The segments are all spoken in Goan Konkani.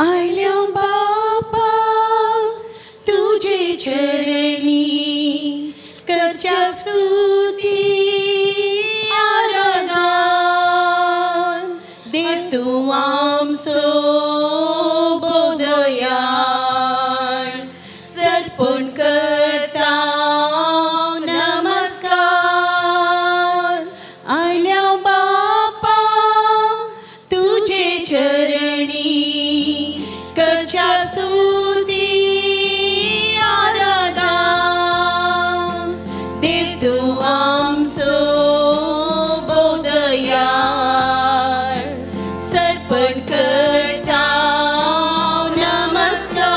आयल्या बापा तुजे चरणी करच्या स्तुती आराधन देव तूं आमचो बोधयाण सर्पण करता नमस्कार आयल्या बापा तुजे चरणी करच्या स्तुती आराधन देव तूं आमचो बोधयाण सर्पण करता नमस्कार.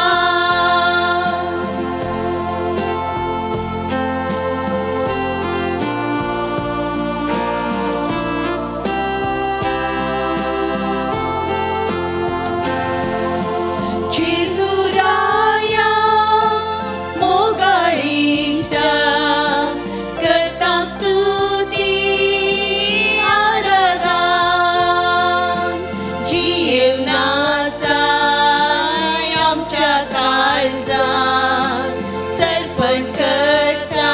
जेजू राया मोगाळीश्टा करता स्तुती आराधन जियेवन आसाय आमच्या काळजान सर्पण करता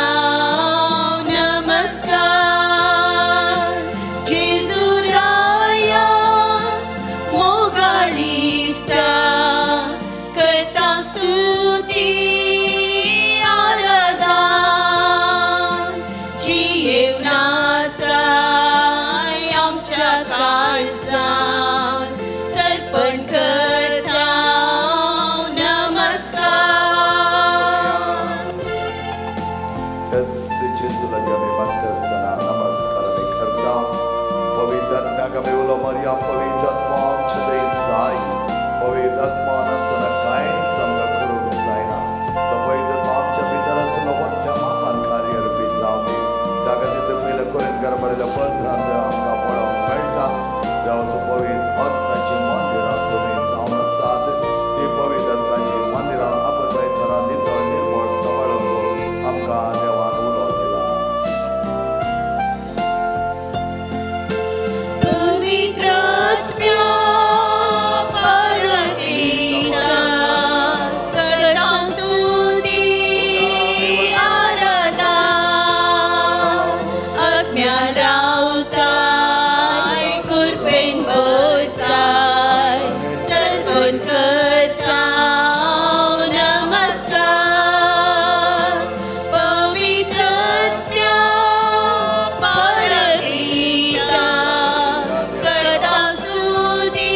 नमस्कार. जेजू राया मोगाळीश्टा करता स्तुती आराधन जियेवन आसाय आमच्या काळजान सर्पण करता नमस्कार. जेजू लागीं आमी मागता आसतना नमस्कार आमी करता. पवित्र आत्म्याक आमी उलो मारया. पवित्र आत्मा आमचे थंय जाय. पवित्र आत्मा नासतना कांयच आमकां करूंक जायना. तो पवित्र आत्मा आमच्या भितर आसलो वरत्या मापान कार्यरुपी जावं दी. त्या खातीर ते पयल्या कोरिंथकार बरयल्या पत्रांत आमकां पळोवंक मेळटा देवाचो पवित्र आत्म्याची मंदिरां तुमी जावन आसात. ती पवित्र आत्म्याची मंदिरां आपण थरा नितळ निर्मळ सांबाळूंक आमकां देवान उलो दिला. पवित्र आत्म्या परक्लीता करता स्तुती आराधन आत्म्या रावताय कृपेन भरताय सर्पण करता नमस्कार. पवित्र आत्म्या परक्लीता करता स्तुती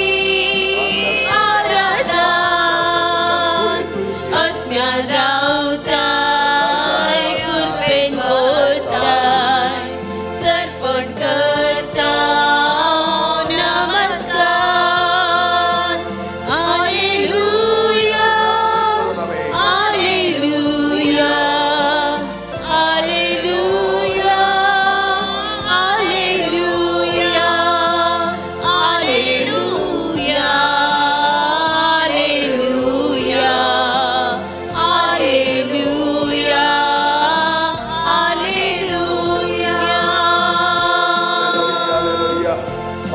आराधन आत्म्या रावताय कृपेन भरताय सर्पण करता नमस्कार. Hallelujah, hallelujah, hallelujah, hallelujah, hallelujah, hallelujah, hallelujah, hallelujah.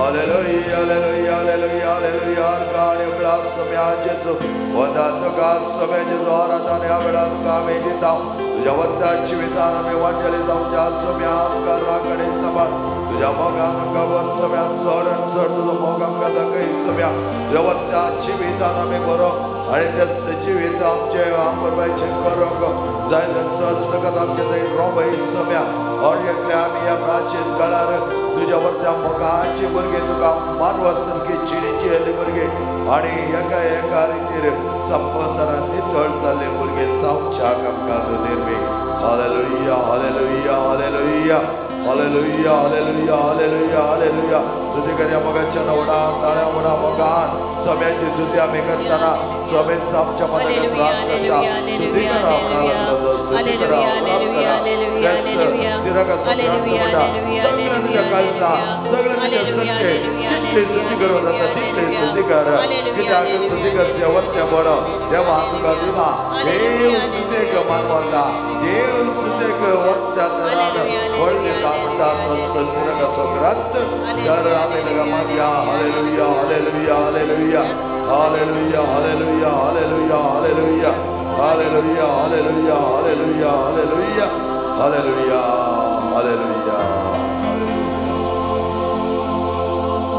Hallelujah, hallelujah, hallelujah, hallelujah. आणि उपलाप सम्या जेजू वंदन तुका सम्या जेजू आराधन ह्या वेळार तुका आमी दिता. तुज्या वरत्या जिवितान आमी वांटेली जावच्या सम्या आमकां राखणे सांबाळ. तुज्या मोगान आमकां वर सम्या चड आनी चड तुजो मोग आमकां दाखय सम्या. तुज्या वरत्या जिवितान आमी बरो आनी त्या जिवीत आमचें आमबरबायचें करूंक जाय सकत आमचें थंय रोंबय सम्या. हर एकल्या आमी ह्या प्राचीन काळार तुज्या वरत्या मोगाची भुरगीं तुका मानवा सारकी जिणेची येयल्ली भुरगीं आनी एका एका रितीर संपंदरान नितळ जाल्ले भुरगे जावच्याक आमकां तूं निर्मीक. Hallelujah, hallelujah, hallelujah, hallelujah, hallelujah, hallelujah, hallelujah. स्तुती करया मोगाच्या नवडान ताळ्या म्हणा मोगान सम्याची स्तुती आमी करतना स्वामीच आमच्या मनाक त्रास करता. स्तुती करा म्हणाला स्तुती करा सगळं तुझ्या काळजा सगळं तुझ्या सत्य तितले स्तुती करूं जाता तितले स्तुती कर. कित्याक स्तुती करचे वरत्या बडो देवा तुका दिला. देव स्तुतेक मानवता देव स्तुतेक वरत्या तरान बळ दिता म्हणटा सिरकाचो ग्रंथ. तर आमी ताका मागया. Hallelujah, hallelujah, hallelujah, Hallelujah, hallelujah, hallelujah, hallelujah, hallelujah, hallelujah, hallelujah, hallelujah, hallelujah, hallelujah.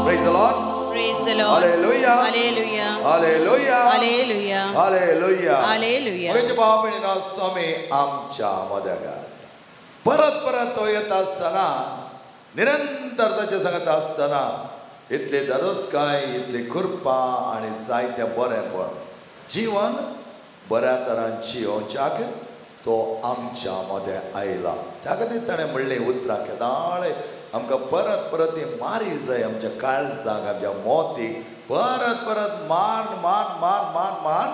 Praise the Lord. Praise the Lord. Hallelujah. Hallelujah. Hallelujah. Hallelujah. Hallelujah. Hallelujah. म्हजे भाव भयणीनो, स्वामी आमच्या मदगात परत परत तो येत आसतना, निरंतर ताचे सांगत आसतना इतले धादोसकाय, इतली कृपा आनी जायतें बरेंपण, जिवन बऱ्या तरान जियोवच्याक तो आमच्या मदें आयला. त्या खातीर ताणें म्हणलें उतरां केदाळे आमकां परत परत ती मारी जाय आमच्या काळजाक, आमच्या मोतीक परत परत मान मान मान मान मान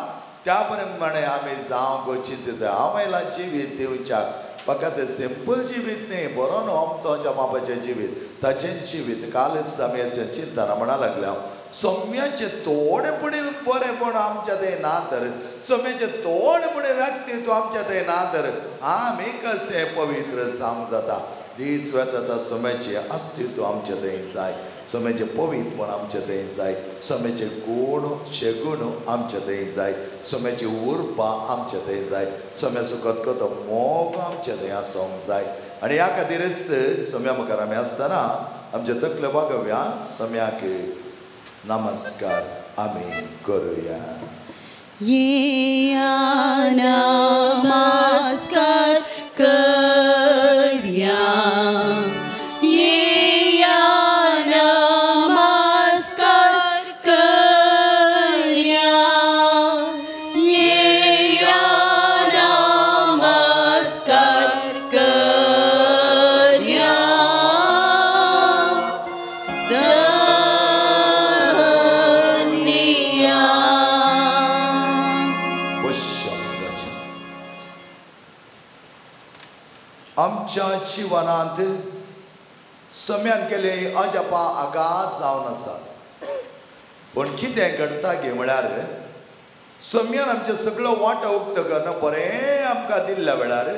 त्या प्रमाणे आमी जावंक चिंत जाय. हांव आयला जिवीत दिवच्याक, म्हाका तें सिंपल जिवीत न्ही, बरो न्हू अमतोच्या मापाचें जिवीत, ताचें जिवीत. कालच आमी अशें चिंतना म्हणा लागल्या, सौम्याचें थोडेपणी बरेंपण आमच्या थंय ना तर, सौम्याचें थोडेपणी व्यक्तित्व आमच्या थंय ना तर आमी कशें पवित्र जावंक जाता. दीस वेता सौम्याचें अस्तित्व आमच्या थंय जाय, सौम्याचें पवित्रपण आमच्या थंय जाय, सौम्याचे गूण शेगूण आमच्या थंय जाय, सौम्याची उर्बा आमच्या थंय जाय, सौम्याचो कतकतो मोग आमच्या थंय आसूंक जाय. आनी ह्या खातीरच सौम्या मुखार आमी आसतना आमचे तकले बागोवया, सौम्याक नमस्कार आमी करुया. येया नमस्कार करया, येया नमस्कार करया, येया नमस्कार करया. धन्या. आमच्या जिवनांत सम्यान केले अजापां आगाज जावन आसात, पूण कितें घडटा गे म्हळ्यार सम्यान आमचें सगळो वांटो उक्तो करून बरें आमकां दिल्ल्या वेळार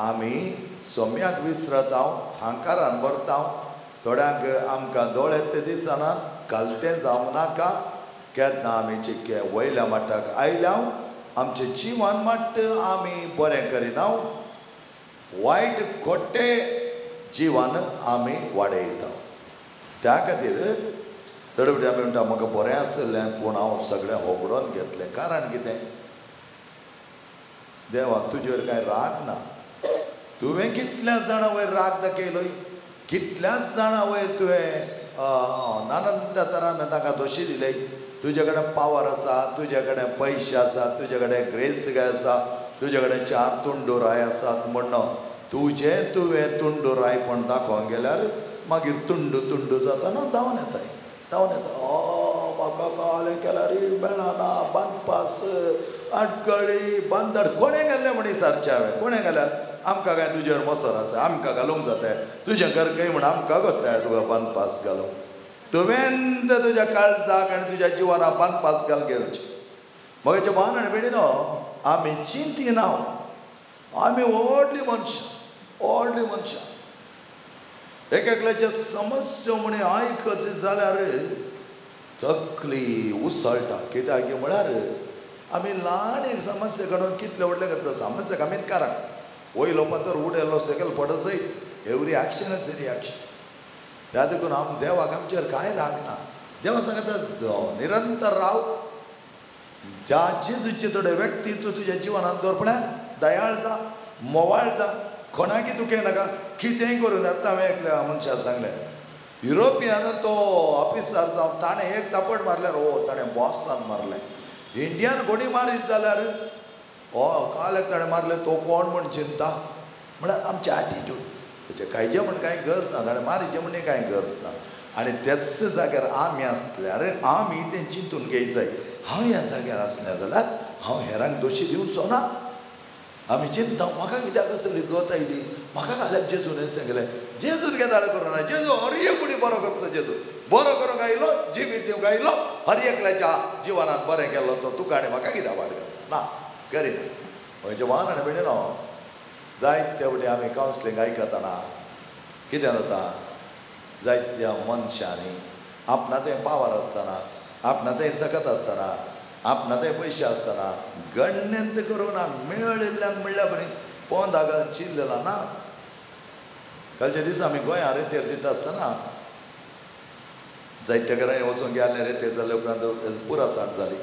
आमी सम्याक विसरत हांव, हांकारान भरता. थोड्यांक आमकां दोळे ते दिसना, घालतें जावं नाका. केन्ना आमी चिक्के वयल्या माठाक आयल्या, आमचें जिवन मात आमी बरें करिना, वायट खोटे जिवन आमी वाडयता. त्या खातीर थोडे फावटी आमी म्हणटा म्हाका बरें आसलें पूण हांव सगळें होगडोन घेतलें. कारण कितें? देवाक तुजेर कांय राग ना. तुवें कितल्या जाणां वयर राग दाखयलो, कितल्याच जाणां वयर तुवें नानंद तरान ताका दोशी दिले. तुजे कडेन पावर आसा, तुजे कडेन पयशे आसा, तुजे कडेन ग्रेस्तकाय आसा, तुजे कडेन चार तुंडुराय आसात म्हण तुजें तुवें तुंडुराय पण दाखोवंक गेल्यार मागीर तुंडू तुंडू जाता न्हू, धांवन येताय, धांवन येता. म्हाका काल केल्यार मेळना, बांदपास आडकळी बांदड कोणें घाल्लें म्हण विचारचें हांवें, कोणें घाल्यार आमकां काय तुजेर मसर आसा, आमकां घालूंक जाता, तुजें घर खंय म्हण आमकां गोत्ताय तुका बांदपास घालूंक. तुवें तुज्या काळजाक आनी तुज्या जिवनाक बांदपास घाल घेवचें. मगेचे भान आनी भयणीनो, आमी चिंतिना, आमी व्हडली मनशां, व्हडली मनशां. एक एकल्याच्या समस्या म्हण आयकच जाल्यार तकली उसळटा. कित्याक म्हळ्यार आमी ल्हान एक समस्या घडोवन कितले व्हडलें करता. समस्या कमीत कारण वयलो फातर उडयलो सकयल पडत सयत, एवरी एक्शन is reaction. त्या देखून आम देवाक आमचेर कांय राग ना. देवा सांगता निरंतर राव, ज्या जेजूचे थोडे व्यक्तित्व तुज्या जिवनांत दवर, पळय दयाळ जा, मोवाळ जा, कोणाकी दुखय नाका, कितेंय करूं. आतां हांवें एकल्या मनशाक सांगलें, युरोपियन तो ऑफिसर जावं, ताणें एक थापट मारल्यार ओ ताणें बॉसान मारलें. इंडियन कोणी मारीत जाल्यार ओ काल एक ताणें मारलें, तो कोण म्हण चिंता. म्हळ्यार आमचें एटिट्यूड तेचें कांयचें म्हण कांय गरज ना, ताणें मारीचें म्हण कांय गरज ना. आनी त्याच जाग्यार आमी आसल्यार आमी तें चिंतून घेय जाय, हांव ह्या जाग्यार आसलें जाल्यार हांव हेरांक दोशी दिवचो ना. आमी चिंता म्हाका कित्याक असली गत आयली, म्हाका घाल्यार जेजून सांगलें, जेजून कितें करूं ना, जेजू हर एक कुडी बरो करचो, जेजू बरो करूंक आयलो, जिवीत दिवंक आयलो, हर एकल्याच्या जिवनांत बरें केल्लो तो तुका आनी म्हाका कित्याक वाट घालता ना, करिना. म्हजें वान आनी भयणीनो, जायते फावटी आमी कावन्सिलींग आयकतना कितें जाता, जायत्या मनशांनी आपणा तें पावर आसतना आपणा थंय सकत आसतना, आपणा थंय पयशे आसतना गण्यंत करूं ना, मेळिल्ल्यांक म्हणल्या बरी पोंदा घाल चिल्लेला ना. कालच्या दिसा आमी गोंया रेतेर दिता आसतना जायत्या घरांनी वचून गेले. रेतेर जाल्या उपरांत पुरा सांग जाली.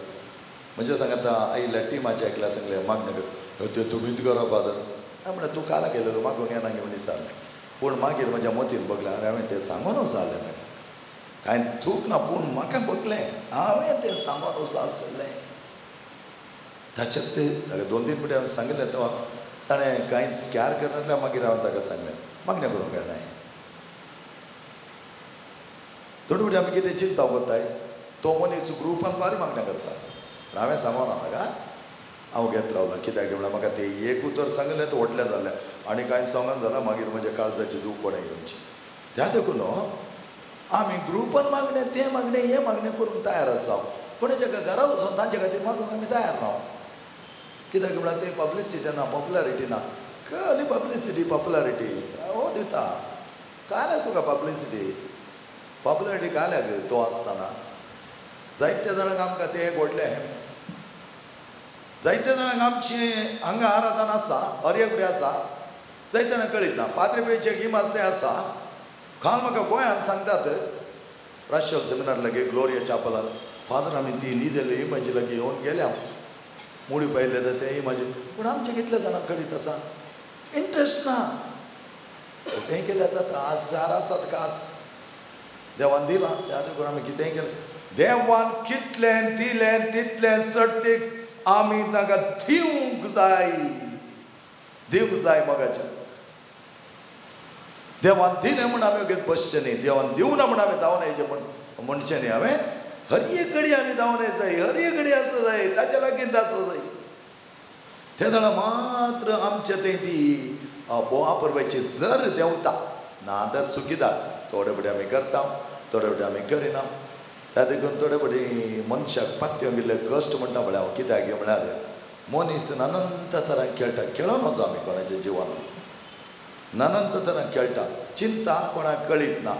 म्हणजे सांगता आयिल्ल्या टिमाच्या एकल्या सांगलें मागणें कर, तें तुमीच करा फादर. हांवें म्हणलें तूं काल गेलो मागूंक येना गे म्हण विचारलें. पूण मागीर म्हज्या मतीन बगलें, आरे हांवें तें सांगूनच जालें ताका, कांय चूक ना, पूण म्हाका बगलें हांवें तें सांगूनच आसलें. ताच्यात ते ताका 2-3 फावटी हांवें सांगिल्लें तेवा ताणें कांयच कॅर करनासलें. मागीर हांवें ताका सांगलें मागणें करूंक मेळना. थोडे फावटी आमी कितें चिंता करताय, तो मनीस ग्रुपान बारी मागण्या करता. हांवें सांगना ताका, हांव घेत रावलां. कित्याक म्हणल्यार म्हाका तें एक उतर सांगलें तें व्हडलें जालें आनी कांय सांगना जाल्यार मागीर म्हज्या काळजाची दूख कोणें घेवची. त्या देखून आमी ग्रुपान मागणें तें मागणें हें मागणें करूंक तयार आसा. कोणाच्या घरा वचून तांचे खातीर मागूंक आमी तयार ना. कित्याक म्हणल्यार तें पब्लिसिटी ना, पॉप्युलरिटी ना. कसली पब्लिसिटी पॉप्युलरिटी हो दिता काय तुका पब्लिसिटी पॉप्युलरिटी काल्याक तो आसतना जायत्या जाणांक आमकां तें एक व्हडलें, जायत्या जाणांक आमची हांगा आराधन आसा, हर एक आसा, जायते जाणांक कळीत ना. पाद्री पेचे गिमास तें आसा. काल म्हाका गोंयांत सांगतात राष्ट्रीय सेमिनार लागीं ग्लोरिया चापलान, फादर आमी ती न्हिदेली इमाजी लागीं येवन गेल्या, मुडी पळयले तर ते इमाजी. पूण आमच्या कितल्या जाणांक कळीत आसा, इंट्रस्ट ना. तें केल्यार जाता. हजार आसात कास देवान दिलां, त्या देखून आमी कितेंय केलें. देवान कितलें दिलें तितलें सडतीक आमी तांकां दिवंक जाय, दिवंक जाय. मोगाच्या देवान दिलें म्हूण आमी वगीत बसचें न्ही, देवान दिवना म्हूण आमी धांवन येयचें म्हूण म्हणचें न्ही. हांवें हर एक घडी आमी धांवन येवं जाय, हर एक घडी आसूं जाय, ताच्या लागीं आसूं जाय. ते जाणां मात्र आमचे थंय ती वापरपाची जर देंवता ना तर सुखीदार. थोडे फावटी आमी करता, थोडे फावटी आमी करिना. त्या देखून थोडे फावटी मनशाक पात्यो गेल्ले कश्ट म्हणटा म्हळ्यार हांव कित्याक म्हळ्यार मनीस अनंत तरां खेळटा. खेळोन वचो आमी कोणाच्या जिवनान अनंत तरां खेळटा. चिंता कोणाक कळीत ना.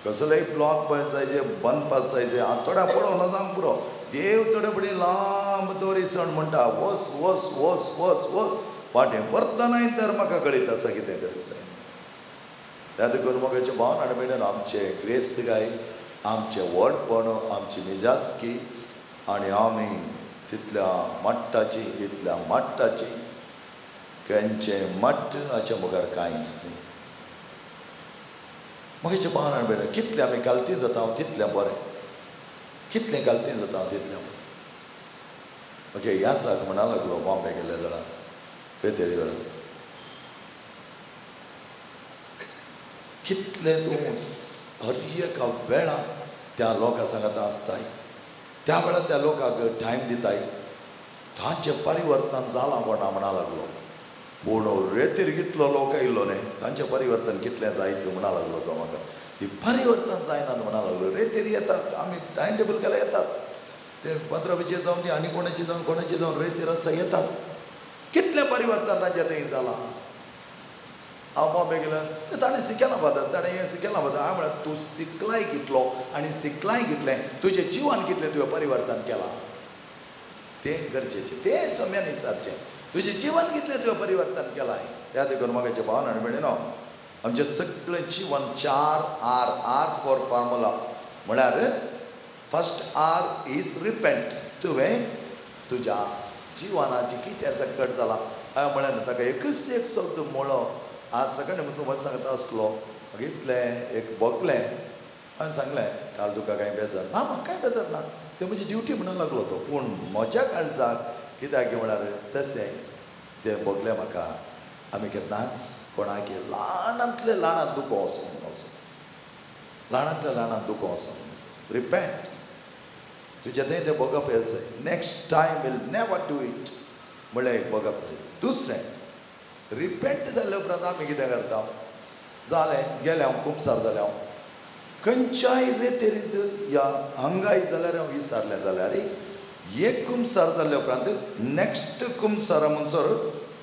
कसलेय ब्लॉक जायचे बांदपास जायचे थोड्या पडोवन वचोंक पुरो. देव थोडे फावटी लांब दोरी सण म्हणटा, वस वस वस वस वस वाटें परतनाय तर म्हाका कळीत आसा कितें करीत जाय. त्या देखून मोगाचे भावन आनी भयणीन आमचे ग्रेस्तकाय, आमचें व्हडपण, आमची मिजासकी आनी आमी तितल्या मट्टाची इतल्या मट्टाची केंचें मट्ट हाच्या मुखार कांयच न्ही. मोगाचे भावन आनी भयणीन कितलें आमी घालती जाता हांव तितलें बरें, कितलें घालती जाता हांव तितलें बरें. ओके ह्या साक म्हणा लागलो बॉम्बे गेल्ले जाणां रेतेरी वेळार, कितले तूं हर एका वेळा त्या लोकां सांगात आसताय, त्या वेळार त्या लोकांक टायम दिताय, तांचें परिवर्तन जालां कोणा म्हणा लागलो. पूण रेतीर कितलो लोक आयिल्लो न्ही, तांचें परिवर्तन कितलें जायत म्हणा लागलो तो म्हाका. ती परिवर्तन जायना म्हणा लागलो. रेतीर येतात आमी टायम टेबल केल्यार येतात ते पत्राबीचे जावन ती आनी कोणाचे जावन कोणाचे जावन रेतीर आसा येतात. कितलें परिवर्तन तांचें थंय जालां. हांव बॉम्बे गेल्यार तें ताणें शिकयलां फादर, ताणें हें शिकयलां फादर. हांवें म्हळ्यार तूं शिकलाय कितलो आनी शिकलाय कितलें, तुजें जिवन कितलें तुवें परिवर्तन केलां तें गरजेचें, तें सम्यान विचारचें. तुजें जिवन कितलें तुवें परिवर्तन केलां. त्या देखून मोगाचे भावन आनी भयणीनो आमचें सगळें जिवन 4 R, R for formula म्हळ्यार फर्स्ट आर is repent. तुवें तुज्या जिवनाची कितें सकट जालां. हांवें म्हळ्यार न्हू ताका एकच एक शब्द म्हळो. आज सकाळीं म्हजो सांगता आसलो म्हाका इतलें एक भोगलें. हांवें सांगलें काल तुका कांय बेजार ना, म्हाका कांय बेजार ना, तें म्हजी ड्युटी म्हणून लागलो तो. पूण म्हज्या काळजाक कित्याक म्हळ्यार तशें तें भोगलें म्हाका. आमी केन्नाच कोणाक ल्हानांतले ल्हानांत दुखो वचोंक म्हणून, ल्हानांतल्या ल्हानांत दुखो वचोंक. रिपेंट, तुजें थंय तें भोगप जाय. Next time will never do it म्हणल्यार एक भोगप जाय. दुसरें रिपेंट जाल्या उपरांत आमी कितें करता, जालें गेलें हांव कुमसार जालें हांव खंयच्याय रेतेरींत या हांगाय जाल्यार हांव विचारलें जाल्यार एक कुमसार जाल्या उपरांत नॅक्स्ट कुमसारा म्हणसर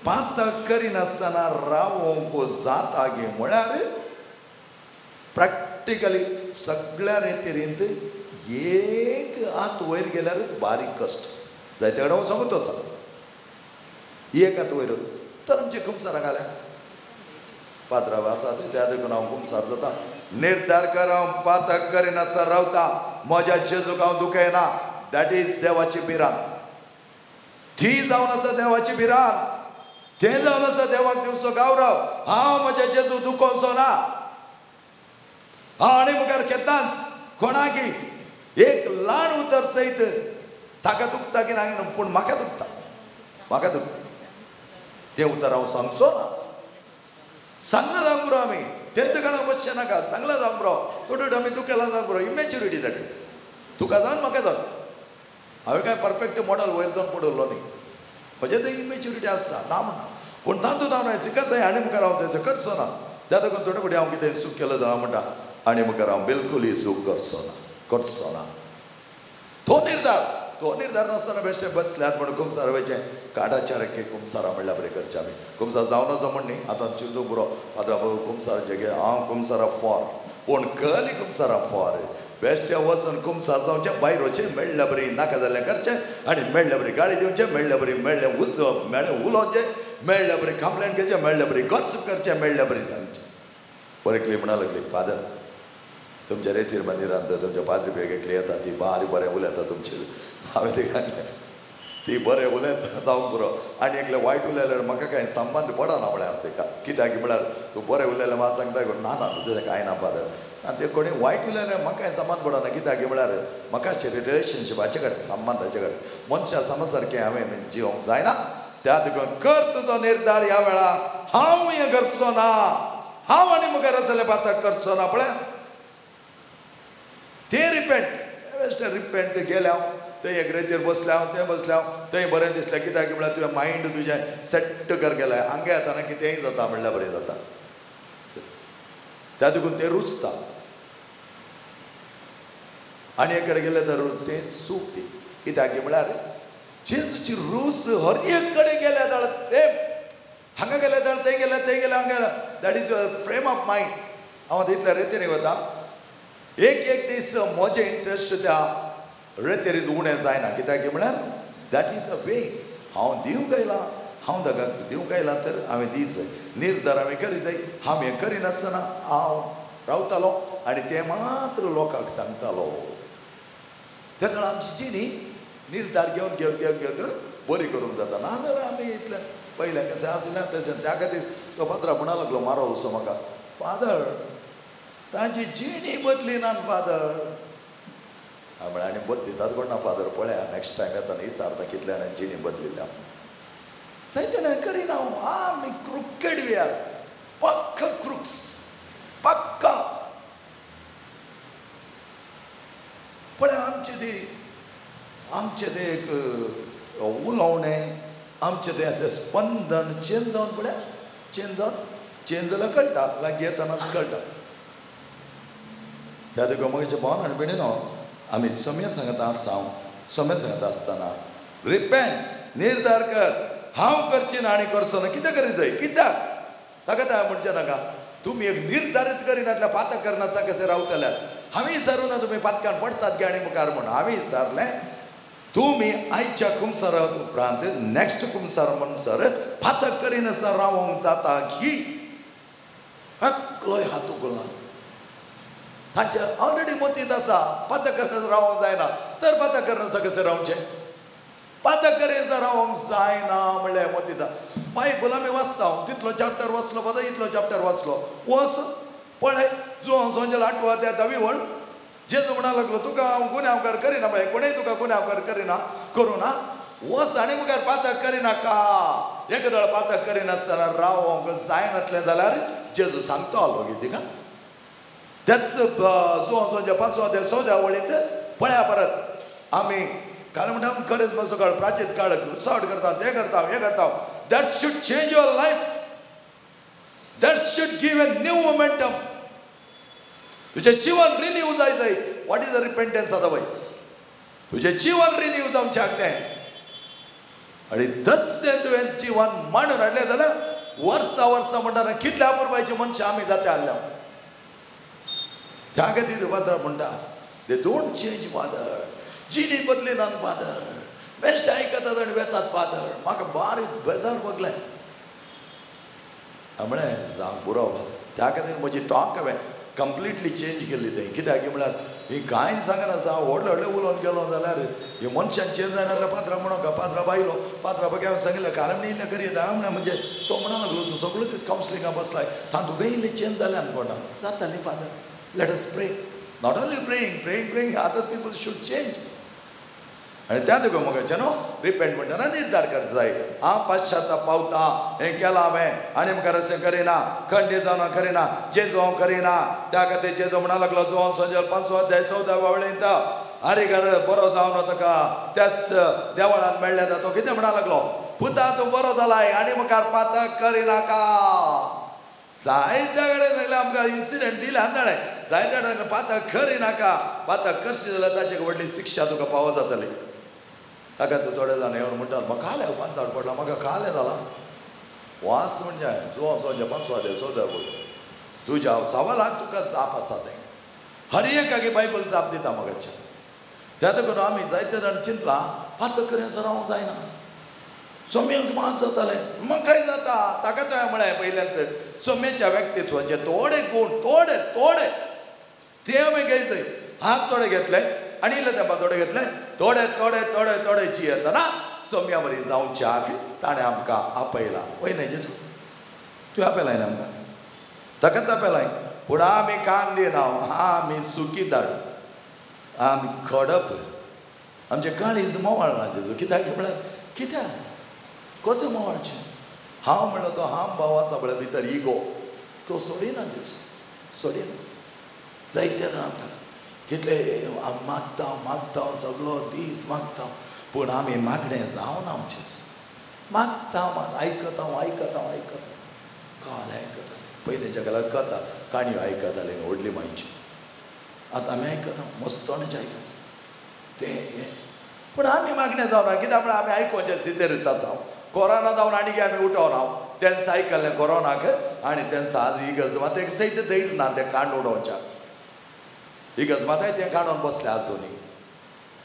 पातक करिनासतना रावोंक जाता गे म्हळ्यार प्रॅक्टिकली सगळ्या रेतेरींत एक हात वयर गेल्यार बारीक कश्ट जायते कडेन हांव सांगू तो आसा एक हात वयर तर आमचे कुमसारां घाल्या पात्राव आसा त्या देखून हांव कुमसार जाता. निर्धार कर हांव पातक करिनासतना रावता, म्हज्या जेजूक हांव दुखयना. That is देवाची भिरांत. ती जावन आसा देवाची भिरांत, तें जावन आसा देवाक दिवचो गौरव. हांव म्हज्या जेजू दुखोवचो ना. हांव आनी मुखार केन्नाच कोणाकी एक ल्हान उतर सयत ताका दुखता की ना, पूण म्हाका दुखता, म्हाका दुखता तें उतर हांव सांगचो ना. सांगला जावंक पुरो आमी तेंच काणा वचचें नाका. सांगला जावंक पुरो थोड्यो आमी दुखेला जावंक पुरो. इमेच्युरिटी that is. तुका जावन म्हाका जावन हांवें कांय परफेक्ट मॉडल वयर जावन पडवलो न्ही. म्हजें तें इमेच्युरिटी आसता ना म्हणना, पूण तातूंत हांव न्हय सिकस आनी मुखार हांव तें करचो ना. त्या देखून थोडे फावटी हांव कितें चूक केलें जाल्यार म्हणटा आनी मुखार हांव बिलकूल ही चूक करचो ना, करचो ना. तो निर्धार, तो निर्धार नासतना बेश्टे बसल्यात म्हणून कुमसार वयचें काडाचार कुमसारा म्हणल्यार बरें करचें आमी. कुमसार जावन वचो म्हण न्ही, आतां चिंतूंक पुरो आतां कुमसाराचें घे हांव कुमसारा फॉर, पूण कली कुमसारा फॉर बेश्टे वचून कुमसार जावचें, भायर वचचें, मेळ्ळ्या बरी नाका जाल्लें करचें आनी मेळ्ळ्या बरी गाळी दिवचें, मेळ्ळ्या बरी मेळ्ळें मेळ्ळें उलोवचें, मेळ्ळ्या बरी कंप्लेन घेवचें, मेळ्ळ्या बरी गॉसिप करचें, मेळ्ळ्या बरी सांगचें. बरें एकली म्हणा लागली, फादर तुमच्या रेतीर मंदिरांत तुमच्या पाद्री बेग एकली येता ती बारी बरें उलयता तुमचेर. हांवें तिका ती बरें उलयता जावंक पुरो आनी एकलें वायट उलयल्यार म्हाका कांय संबंद पडना म्हळ्यार तिका. कित्याक म्हळ्यार तूं बरें उलयल्यार म्हाका सांगता ना ना तुजें कांय ना फादर. आनी ते कोणी वायट उलयल्यार म्हाका कांय संबंद पडना. कित्याक म्हळ्यार म्हाका रिलेशनशीप हाचे कडेन संबंद हाचे कडेन मनशा समज सारकें हांवें जिवंक जायना. त्या देखून कर तुजो निर्धार ह्या वेळा हांव हें करचो ना, हांव आनी मुखार आसलें पातक करचो ना. पळय ते रिपेंट बेश्टें रिपेंट गेले हांव थंय एक रेतीर बसलें हांव थंय बसलें हांव थंय बरें दिसलें. कित्याक म्हळ्यार तुजें मायंड तुजें सेट्ट कर गेलें. हांगा येतना कितेंय जाता म्हणल्यार बरें जाता. त्या देखून तें रुचता आनी एक कडेन गेलें तर तें सूख ती. कित्याक म्हळ्यार जेजूची रूच हर एक कडेन गेल्या जाल्यार सेम हांगा गेले जाल्यार थंय गेले, थंय गेले हांगा गेले. That is frame of mind. हांव आतां इतल्या रेतीर वता एक एक दीस म्हजें इंट्रस्ट त्या रेतेरीत उणें जायना. कित्याक म्हळ्यार that is the way. हांव दिवंक आयलां, हांव ताका दिवंक आयलां तर हांवें दी जाय, निर्धार हांवें करी जाय. हांव हें करिनासतना हांव रावतालो आनी तें मात्र लोकांक सांगतालो. तेन्ना आमची जिणी निर्धार घेवन घेवन घेवन घेवन घेवन बरी करूंक जाता. ना जाल्यार आमी इतलें पयलें कशें आसलें तशें. त्या खातीर तो पात्रा म्हणा लागलो मारोसो म्हाका, फादर तांची जिणी बदली ना फादर. हांवें म्हळें आनी बदलितात कोण ना फादर, पळया नेक्स्ट टायम येतना विचारता कितल्या जाणांनी जिणी बदलिल्ल्या. जायते जाणां करिना आमी क्रुकेड we are, पक्का क्रुक्स पक्का. पळय आमचें ती आमचें तें एक उलोवणें, आमचें तें अशें स्पंदन चेंज जावन पळया चेंज जावन चेंज जाल्यार कळटा, लागीं येतनाच कळटा. त्या देखून म्हजे भावन आनी भयणीनो आमी सम्या सांगता आसता, सम्या सांगता आसतना रिपेंट निर्धार कर हांव करची ना आनी करचो ना. कितें करी जाय कित्याक ताका त्या म्हणचें नाका. तुमी एक निर्धारीत करिनासल्यार पातक करनासतना कशें रावतल्यार. हांवें विचारूं ना तुमी पातकान पडटात गे आनी मुखार म्हूण. हांवें विचारलें तुमी आयच्या कुमसारा उपरांत नेक्स्ट कुमसार म्हणसर पातक करिनासतना रावोंक जाता की एकलोय हात उगलना. तांचे ऑलरेडी मतींत आसा पातक करिनासतना रावोंक जायना, तर पातक करिनासतना कशें रावचें? पातक करिनासतना रावोंक जायना म्हणल्यार मतींत बायबल आमी वाचता, तितलो चॅप्टर वाचलो पळय, इतलो चॅप्टर वाचलो, वच पळय जुवांव सोंजेल आठवा त्या दावी वळ जेजू म्हणा लागलो तुका हांव गुन्यांवकार करिना बाय, कोणेय तुका गुन्यांवकार करिना करूं ना, वच आनी मुखार पातक करिनाका. एकदां पातक करिनासतना रावोंक जायनातलें जाल्यार जेजू सांगतालो गे तिका. त्याच जुवांव सोंजे पांचवो त्या चवद्या वळींत पळया परत आमी काल म्हणटा खरेंच बसो काळ प्राचीत काळ चड करता तें करता हें करता. That should change your life, that should give a new momentum. तुझें जीवन रिन्यू जाय जाय. What is the repentance otherwise? तुझें जीवन रिन्यू जावचें तें आनी तशें तुवें जीवन मांडून हाडलें जाल्यार वर्सां वर्सां म्हणटा कितल्या अपुरबायची मनशां आमी जाता आसल्या. त्या खातीर पात्र म्हणटा They don't change father. जिणी बदली ना फादर. बेश्ट आयकतात आनी वेतात फादर. म्हाका बारीक बेजार बगलें. हांवें म्हळें जावं पुरो फादर. त्या खातीर म्हजी टॉक हांवें कंप्लिटली चेंज केल्ली. तें कित्याक म्हळ्यार ही कांय सांगना. हांव व्हडले व्हडले उलोवन गेलो जाल्यार ही मनशान चेंज जायना जाल्यार पात्रा म्हणोंक पात्रा बायलो पात्रा बाकी हांवें सांगिल्लें कारण इल्लें करयता. हांवें म्हणलें म्हणजे तो म्हणा लागलो तूं सगळो दीस कावन्सिलिंगा बसलाय तातूंत इल्लें चेंज जालें आनी कोणा जाता न्ही father. Let us pray. Not only praying praying praying other people should change. आनी त्या देखून म्हाका न्हू रिपेंट म्हणटना निर्धार करचो जाय. हांव पश्चाताप पावता हें केलां हांवें आनी मुखार अशें करिना, खंडीत जावन करिना, जेजू हांव करिना. त्या खातीर जेजू म्हणा लागलो जुवांव संजल 5 अध्याय 14 वळींत हरिगर बरो जावन ताका त्याच देवळान मेळ्ळें. तो कितें म्हणा लागलो, पुता तूं बरो जालाय आनी मुखार पातक करिनाका. जायत्या कडेन सांगलें आमकां इन्सिडंट दिले आंदळे जायत्या कडेन पातक करिनाका. पातक करशी जाल्यार ताचे व्हडली शिक्षा तुका पावो जातली. ताका तूं थोडे जाण येवन म्हणटात म्हाका कालें पांताड पडला, म्हाका कालें जालां. वास म्हणजे जुवांव संजे 5 अध्याय 14 वळ तुज्या सवालाक तुका जाप आसा. तें हर एकाकी बायबल जाप दिता म्हाका. त्या देखून आमी जायते जाण चिंतलां पातक करिनासतना रावंक जायना. सोम्याक मात जातालें म्हाकाय जाता. ताका तो हांवें म्हळें पयल्यांत सोम्याच्या व्यक्तित्वाचे थोडे गूण थोडे थोडे ते हांवें घ्यायचे. हात थोडे घेतले आनी इल्ले तेंपा थोडे घेतले, थोडे थोडे थोडे थोडे जियेतना सोम्या बरी जावच्याक ताणें आमकां आपयलां. वय न्हय जेजू, तुवें आपयलाय न्ही आमकां, ताकाच आपयलाय. पूण आमी कान दिना, आमी सुकीदार, आमी खडप, आमचें काळीज मोवाळ ना जेजू. कित्याक म्हळ्यार कित्याक कसें मोवाळचें? हांव म्हणलो तो हांव भाव आसा म्हळ्यार भितर इगो तो सोडिना जेजू, सोडिना. जायते जाण आमकां कितले मागता मागता सगलो दीस मागता, पूण आमी मागणें जावना आमचें. मागता आयकता आयकता आयकता काल आयकता. पयलींच्या काळार कथा काणयो आयकताले व्हडली मांयच्यो, आतां आमी आयकता मस्तोणेचें आयकता तें हें. पूण आमी मागणें जावना. कित्याक म्हळ्यार आमी आयकुपाचें सितेरीत आसा. कोरोना जावन आनी आमी उठोवना तेंच आयकलें कोरोनाक आनी तेंच आज ही गज मात एक सयत धैर्य ना तें कांड उडोवच्याक. ही गज माताय तें काडून बसलें आजुनी.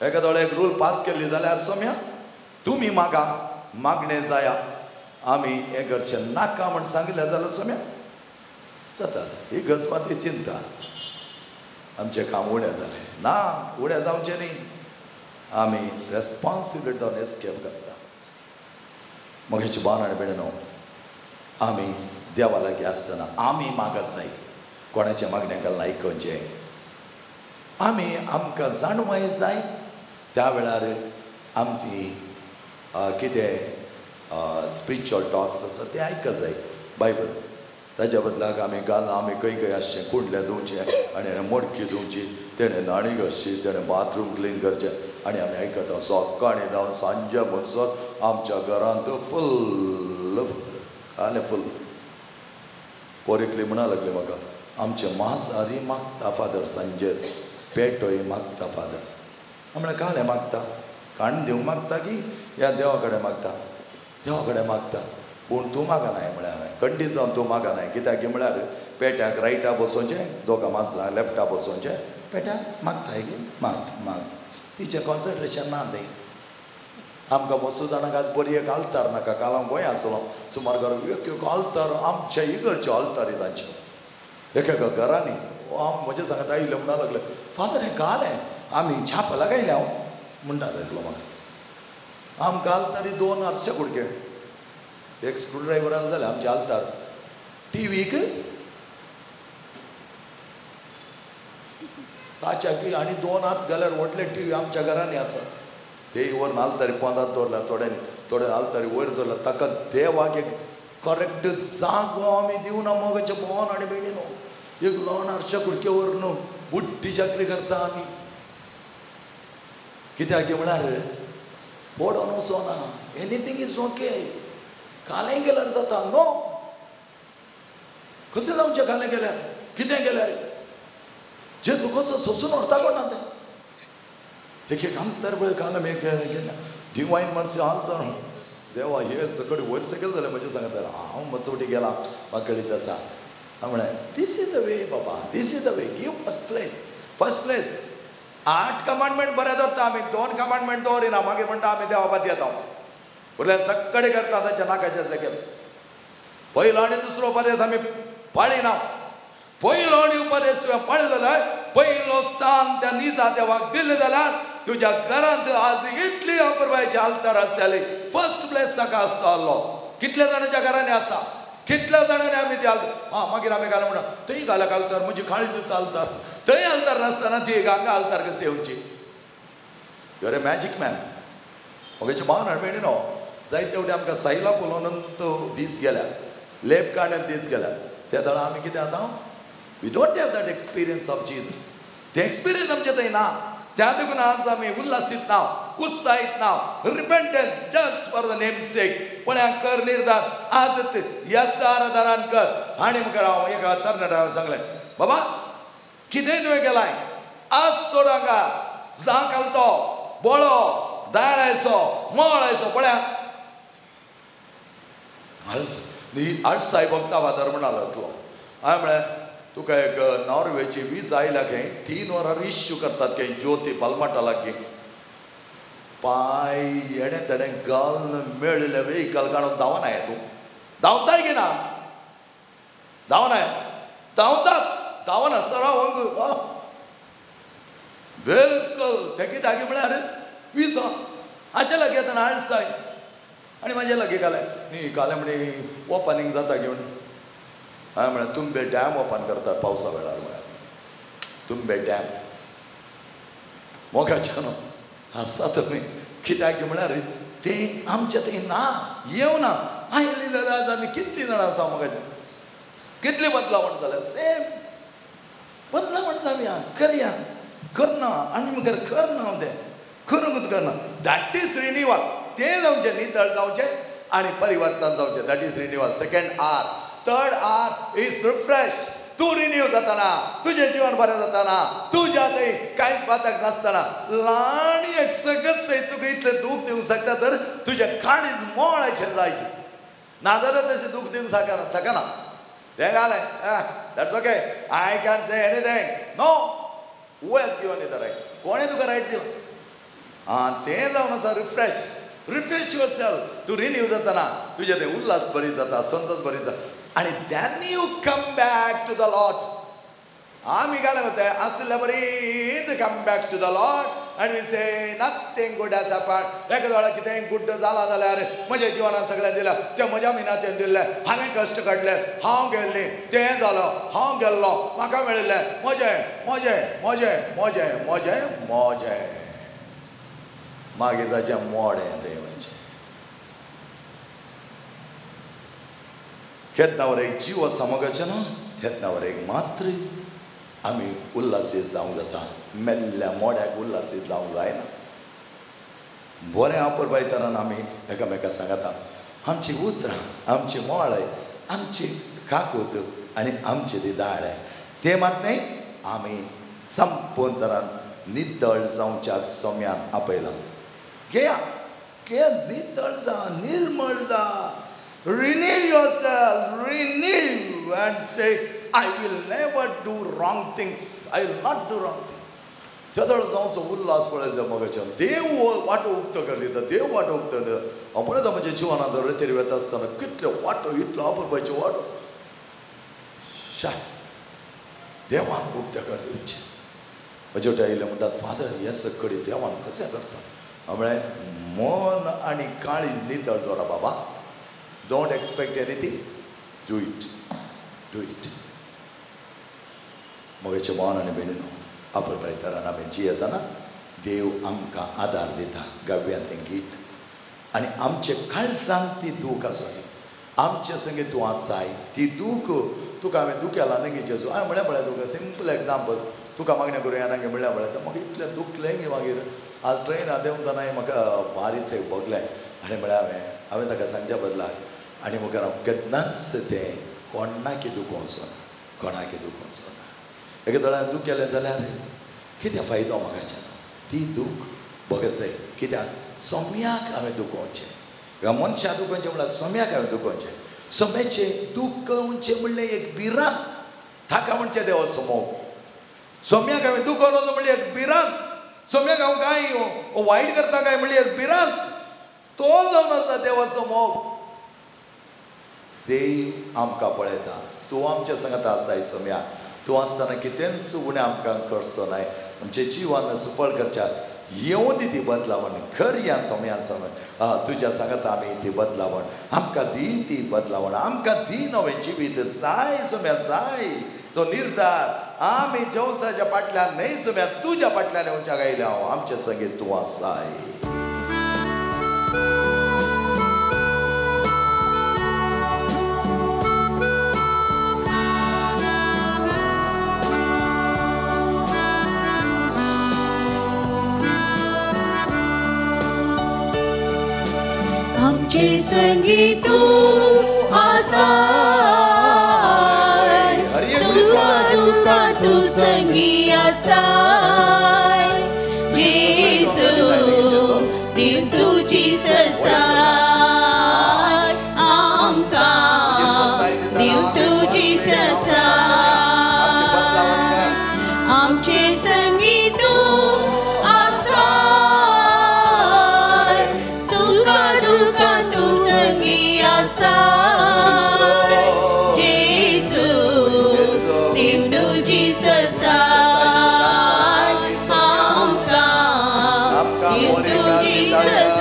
एका दोळे एक रूल पास केल्ली जाल्यार सोम्या तुमी मागा मागणें जाया, आमी हें करचें नाका म्हण सांगिल्लें जाल्यार सोम्या जाता. ही गज माती चिंता आमचें काम उणें जालें ना, उणें जावचें न्ही. आमी रेस्पोन्सिबिलिटी जावन एस्केप करता. मगेची बाण आनी भयणीनो, आमी देवा लागीं आसतना आमी मागत जाय, कोणाचें मागणें घालून आयकुचें. आमी आमकां जाणवाय जाय त्या वेळार आमची कितें स्पिरिच्युअल टॉक्स आसा ते आयकत जाय बायबल. ताच्या बदलाक आमी घालना आमी खंय खंय आसचें कुंडलें धुवचें आनी मडकी धुवची, तेणें न्हाणी घासची, तेणें बाथरूम क्लीन करचें आनी आमी आयकता सकाळीं जावन सांजे म्हणसर आमच्या घरांत फुल्ल कालें फुल्ल. पोर एकली म्हणा लागली म्हाका, आमचें मांसाहारी मागता फादर सांजेर, पेटोय मागता फादर. म्हळ्यार कालें मागता, काण दिवंक मागता की ह्या देवा कडेन मागता? देवा कडेन मागता. पूण तूं मागनाय म्हळ्यार हांवें खंडीत जावन तूं मागनाय. कित्याक म्हळ्यार पेट्याक रायटा बसोवचें, दोगां मांसां लेफ्टा बसोवचें, पेट्याक मागताय की माग माग. तिचें कॉन्सन्ट्रेशन ना तें. आमकां मस्तू जाणांक आज बरी एक आल्तार नाका. काल हांव गोंय आसलो सुमार घर एक एक आल्तार आमच्या इगर्जच्यो आल्तारी तांच्यो एका एका घरांनी. हांव म्हजें सांगता आयिल्लें म्हणा लागलें फादर हें कालें आमी छाप लागयलें हांव म्हणटा एकलो म्हाका. आमकां आल्तारी 2 आरशे कुडके, एक स्क्रू ड्रायव्हरान जालें आमचें आल्तार. टिवीक ताच्या की आनी 2 हात घाल्यार व्हडले टिवी आमच्या घरांनी आसा. ते वर आल्तारी पोंदात दवरल्या थोड्यांनी, थोडे आल्तारी वयर दवरल्या. ताका देवाक एक करेक्ट जागो आमी दिवना मोगाच्या भोवन आनी भयणीनो. एक ल्हान आरशा कुडके वर न्हू बुड्डी चाकरी करता आमी. कित्याक म्हळ्यार पडोन वचोना, एनीथींग is okay. कालें गेल्यार जाता न्हू, कशें जावचें कालें गेल्यार, कितें गेल्यार? जेजू कसो सोसून व्हरता कोणा तें. एक एक आमतार पळय काल आमी डिवायन मातशें आलतार देवा हे सकट वयर सकयल जालें म्हजें सांगता. हांव मसवटी गेला म्हाका कळीत आसा. हांव म्हळें this is the way बाबा, this is the way, give first place, first place. 8 commandment बरें धरता आमी, 2 कमांडमेंट दवरिना, मागीर म्हणटा आमी देवा पाती येता. उरलें सगळे करता ताच्या नाकाच्या जाग्यार. पयलो आनी दुसरो उपदेश आमी पाळिना. पयलो आनी उपदेश तुवें पाळिलो जाल्यार, पयलो स्थान त्या निजा देवाक दिलें जाल्यार तुज्या घरांत आज इतली अपुरबायची आल्तार आसताली. फर्स्ट प्लेस ताका आसतालो. कितल्या जाणांच्या घरांनी आसा, कितल्या जाणांनी आमी ती आल्तार. हां मागीर आमी घाल म्हणटा थंय घालक आल्तार, म्हजी काळीज आल्तार. थंय आल्तार नासतना ती हांगा आल्तार कशी येवची? Your a magic man. मगेचे मान हाडमेणी न्हू जायते तेवटे आमकां सायला पळोवन तो दीस गेल्या, लेप काडून दीस गेल्या. त्या दळा आमी कितें आतां we don't have that experience of Jesus. ते एक्सपिरियन्स आमचे थंय ना. त्या देखून आज आमी उल्हासीत ना, उत्साहीत ना. Repentance just for the name sake. पळया कर निर्धार आज यस आराधनान कर. आनी मुखार हांव एका तरणाट्याक सांगलें, बाबा कितें तुवें केलाय आज चड हांगा जांक घालतो, बोळो दाळ आयसो, मोळ आयसो. पळया आडसाय भोगता फादर म्हणालो इतलो. हांवें म्हळें तुका एक नॉर्वेची वीज आयल्या खंय, 3 वरां इश्यू करतात खंय ज्योती पालमाटा लागीं. पांय येणें तेणें घालून मेळिल्लें वेहिकल काडून धांवनाय तूं. धांवताय की ना? धांवनाय, धांवतात, धांवना सराव अंग बिलकुल. तें कित्याक म्हळ्यार वीज हाचे लागीं येतना आळसाय आनी म्हाजे लागीं घालें न्ही घालें म्हणे ओपनींग जाता घेवन. हांवें म्हळें तुंबे डॅम ओपन करतात पावसा वेळार. म्हळ्यार तुंबे डॅम मोगाच्या न्हू हांसता तुमी. कित्याक म्हळ्यार तें आमच्या थंय ना, येवना. आयली जाल्यार आज आमी कितलीं जाणां आसा मोगाच्या, कितली बदलावण जाल्या. सेम बदलावण जावया, करया, करना आनी मुखार करना हांव तें करूंकच करना. That is renewal. तें जावचें, नितळ जावचें आनी परिवर्तन जावचें. That is renewal. Second R. Third R is refresh. तूं रिन्यू जाताना, तुजें जिवन बरें जाताना, तुज्या थंय कांयच पातक नासतना ल्हान एक सगळें सयत तुका इतलें दूख दिवंक शकता तर तुजें काळीज मोळाचें जायचें. नाजाल्यार तशें दूख दिवंक शकना शकना. तें घालें that's okay, I can say anything. No, who has given you the right? कोणें तुका रायट दिला? आं तें जावन आसा रिफ्रेश. Refresh your self. तूं रिन्यू जाताना तुजें तें उल्हास बरी जाता, संतोष बरी जाता. आनी then you come back to the Lord. आमी घालें वता आसल्या बरी come back to the Lord आनी we say nothing good has happen. एका वेळार कितेंय गुड जालां जाल्यार म्हज्या जिवनान सगळें दिलां, तें म्हज्या मिनाचें दिल्लें, हांवें कश्ट काडले, हांव गेल्लीं, तें जालो, हांव गेल्लो, म्हाका मेळिल्लें, म्हजें म्हजें म्हजें म्हजें म्हजें म्हजें. मागीर ताचें मोडें देवाचें. केन्ना एक जीव आसा मोगाचें न्हू, तेन्ना एक मात्र आमी उल्हासीत जावंक जाता. मेल्ल्या मोड्याक उल्हासीत जावंक जायना. बरें अपुरबायतनान आमी एकामेका सांगता आमची उतरां, आमची मोळाय, आमची काकूत आनी आमची ती दाळ ते मात न्ही आमी संपूर्ण तरान नितळ जावच्याक सोम्यान आपयलां. घेया घेया, नितळ जा, निर्मळ जा. Renew yourself, renew and say, I will never do wrong things. I will not do wrong things. तेदळ जावचो उल्हास पळयचो मोगाच्यान. देव वाटो उक्तो कर दिता, देव वाटो उक्तो दिता. हांव पळयता म्हज्या जिवनांत रेतीर वेता आसतना कितल्यो वाटो, इतलो अपुरबायच्यो वाटो. शा देवान उक्त्यो कर दिवचें. म्हजे वटेन आयिल्ले म्हणटात, फादर हें सगळें देवान कशें करता? हांव म्हळें मन आनी काळीज नितळ दवरा बाबा. Don't expect anything. Do it. Do it. मोगाचे भावान आनी भयणीनो, अपुरबायेन आमी जियेतना देव आमकां आदार दिता. गावया तें गीत. आनी आमचे काळजांक ती दूख आसली, आमचे संगे तूं आसाय, ती दूख तुका हांवें दुखेला न्ही जेजू. हांवें म्हळ्यार पळय तुका सिंपल एग्जाम्पल, तुका मागणें करूं या न्ही म्हणल्यार पळय म्हाका इतलें दुखलें न्ही. मागीर आज ट्रेनां देंवतना म्हाका भारी थंय भोगलें. आनी म्हळ्यार हांवें ताका सांगच्या बदलाक आनी मुखार हांव केन्नाच तें कोणाकी दुखोवचो ना, कोणाकी दुखोवचो ना. एका दोळ्यान दूख केलें जाल्यार कितें फायदो म्हाकाच्यान? ती दूख भोगत जाय. कित्याक? सोम्याक हांवें दुखोवचें. ह्या मनशाक दुखोवचें म्हणल्यार सोम्याक हांवें दुखोवचें. सोम्याचें दुखोवचें म्हणलें एक भिरांत. ताका म्हणचें देवाचो मोग. सोम्याक हांवें दुखोवचो म्हणलें एक भिरांत. सोम्याक हांव कांय वायट करता काय म्हणल्यार भिरांत तो जावन आसा देवाचो मोग. देव आमकां पळयता, तूं आमच्या सांगात आसाय सोम्या, तूं आसतना कितेंच उणें आमकां करचो नाय. आमच्या जिवान सुफळ करच्या येवन दी ती बदलावण खर ह्या समयान समय तुज्या सांगात आमी ती बदलावण आमकां दी ती बदलावण आमकां दी नवें जिवीत जाय सोम्या जाय तो निर्धार. आमी जेवसाच्या फाटल्यान न्हय सोम्या, तुज्या फाटल्यान येवच्या गायल्या हांव आमचे संगीत तूं आसाय. आमचे संगी तूं आसाय, सुखा दुःखा तूं संगी आसाय. जेजू दिव तुजी ससाय आमकां, दिव तुजी ससाय. आमचे संगी तूं आसाय, सुखा दुःखा तूं संगी आसाय. जेजू दिव तुजी ससाय आमकां, दिव तुजी ससाय.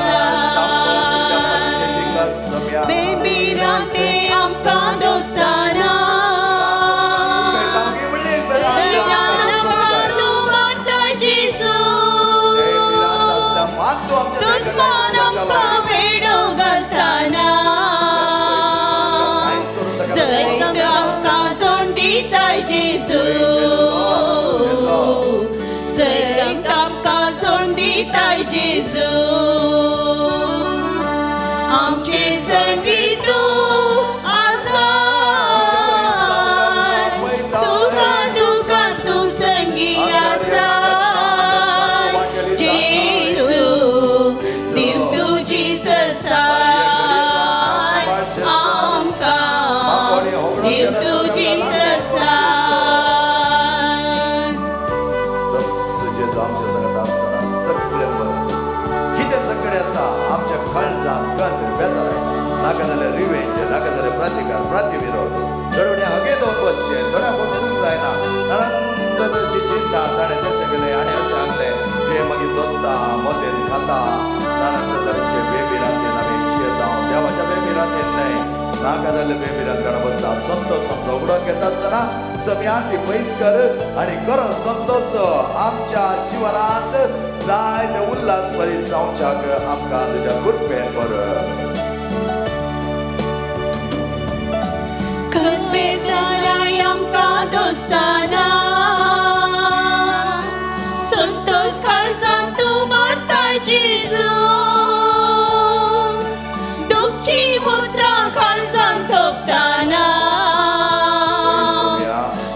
बेबिरांते आमकां दोस्ताना, तूं मारताय जेजू, दुस्मान आमकां वेडो घालताना, जैत आमकां जोड दिताय जेजू, जैत आमकां जोड दिताय जेजू. आमचे संगी तूं आसाय, सुखा दुःखा तूं संगी आसाय. जेजू दिव तुजी ससाय आमकां, दिव तुजी ससाय. जेजू आमच्या सांगात आसतना सगळें बरें कितें सगळें आसा आमच्या काळजांत गंद बेजाराय नाका जाल्यार रिवेंज, नाका जाल्यार प्रतिकार प्रतिविरोध, थोड्या हगे दोन बसचें थोड्या बसूंक जायना नानाची चिंता ताणें तें सगळें आनी अशें सांगलें ते मागीर दोस्ता मोतेन खाता नाना प्रकारचे बेबिरांतेन आमी जियेता. देवाच्या बेबिरांतेन न्हय, नाका जाल्यार बेबिरांत काडून बसता. संतोष आमचो उगडून घेता आसतना समयान ती पयस कर आनी कर संतोष आमच्या जिवनांत जाय ते उल्हास बरी जावच्याक आमकां तुज्या कृपेन बरं. बेजाराय आमकां दोस्ताना, संतोष काळजांत तूं मारताय जेजू, दुखची उतरां काळजांत थोपताना,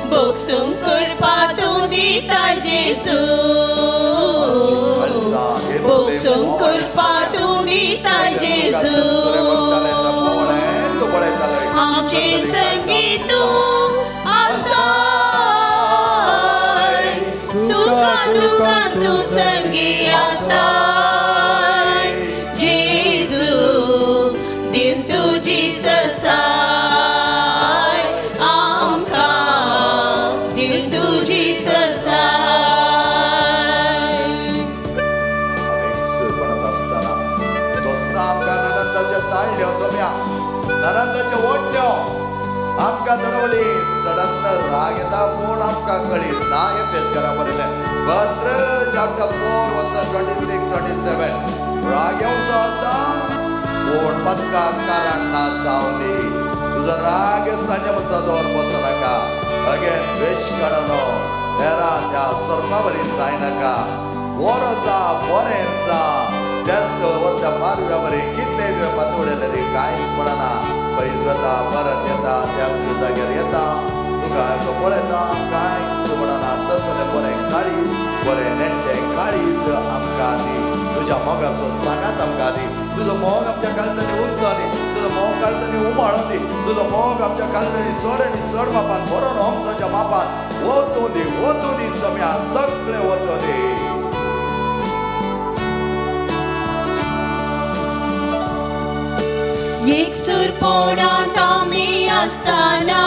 बोगसूंक करपा तूं दिताय जेजू, बोगसूंक करपा तूं दिताय जेजू. आमचे संगी तूं आसाय, सुखा दुःखा तूं संगी आसाय. जेजू दिव तुजी ससाय आमकां, दिव तुजी ससाय. एकसुरपणांत आसतना दोस्ता आमकां नानांताच्या ताळ्यो सोम्या, नानांताच्यो ओडण्यो आमकां चडवली सडन राग येता पूण आमकां कळीत ना. हे पेजकारा बरयलें पत्र चॅप्टर 4 वर्स 26 27 राग येवचो आसा पूण पदकाक कारण ना जावं दी. तुजो राग सांजे म्हजो दवर बसो नाका, अगेन द्वेश काडून हेरां त्या सर्पा बरी जायनाका. बरो जा बरें जा त्याच वरत्या पारव्या बरी कितले तुवें पातोडले रे कांयच म्हणना. पयस वता परत येता त्याच जाग्यार येता तुका पळयता कांयच म्हणना. तसलें बरें काळीज बरें नेण्टें काळीज आमकां दी, तुज्या मोगाचो सांगात आमकां दी. तुजो मोग आमच्या काळजांनी उपजो दी, तुजो मोग काळजांनी उमाळो दी, तुजो मोग आमच्या काळजांनी चड आनी चड मापान भरोन आमच्या मापान वतूं दी, वतूं दी सम्या सगळें वतूं दी. एकसूरपणांत आमी आसतना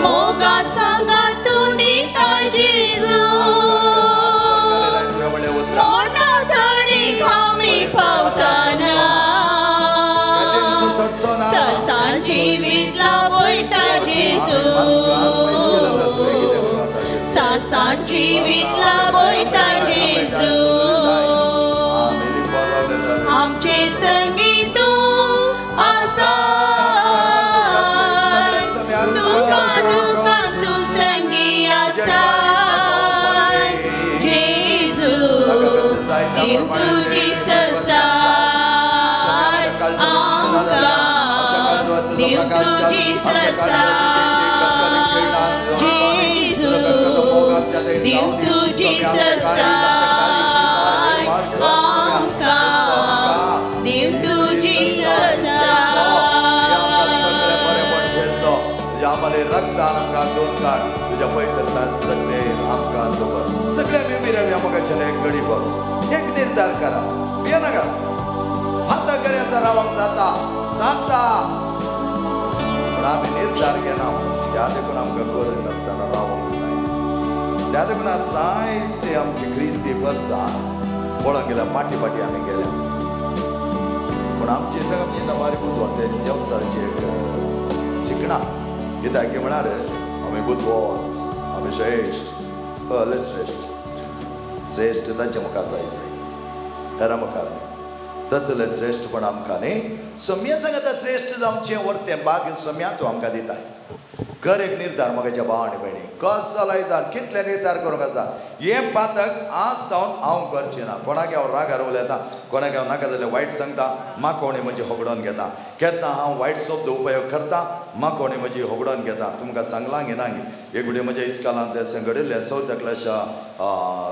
मोगा सांगात तूं दिता जेजू मोना धडीक आमी पावतना ससान जिवीत लाभयता जेजू सासान जिवीत लाभयता जेजू आमचे संगी तूं आसा सुखा दुखांत तूं संगी आसा जेजू दिव तुजी ससाय आमकां दिव तुजी ससाय जेजू दिव तुजी ससाय आमकां दिव तुजी ससाय. रक्तान आमकां दोन काड तुज्या पवित्र सगळे आमकां दवर सगळे आमी मिरव्या मोगाच्यान एक घडी बघ एक निर्धार करा भिये नाका हाता कर्याचा रावंक जाता जाता पूण आमी निर्धार घेना त्या देखून आमकां करी नासतना रावंक जाय. त्या देखून जायते आमची क्रिस्ती वर्सां पळोवंक गेल्या फाटी फाटी आमी गेल्या पूण आमची आमची बारीक बुदवंत ते जमसारची एक शिकणा कित्याक की म्हळ्यार आमी बुदवंत आमी श्रेश्ठ कहले श्रेश्ठ श्रेश्ठ ताचे मुखार जाय जाय हेरा मुखार न्ही तसलें श्रेश्ठपण आमकां न्ही सोम्या सांगता श्रेश्ठ जावचें वरतें बाग सोम्या तूं आमकां दिताय. कर एक निर्धार म्हज्या भाव आनी भयणी कसो लायता कितले निर्धार करूंक आसा हें पातक आज जावन हांव करचें ना. कोणाक हांव रागार उलयता कोणाक हांव नाका जाल्यार वायट सांगता म्हाका कोणी म्हजी होगडोवन घेता केन्ना हांव वायट शब्द उपयोग करता म्हाका कोणी म्हजी होगडोवन घेता. तुमकां सांगलां गे ना गे एक फावटी म्हज्या इस्कालांत अशें घडिल्लें चवथ्या क्लासा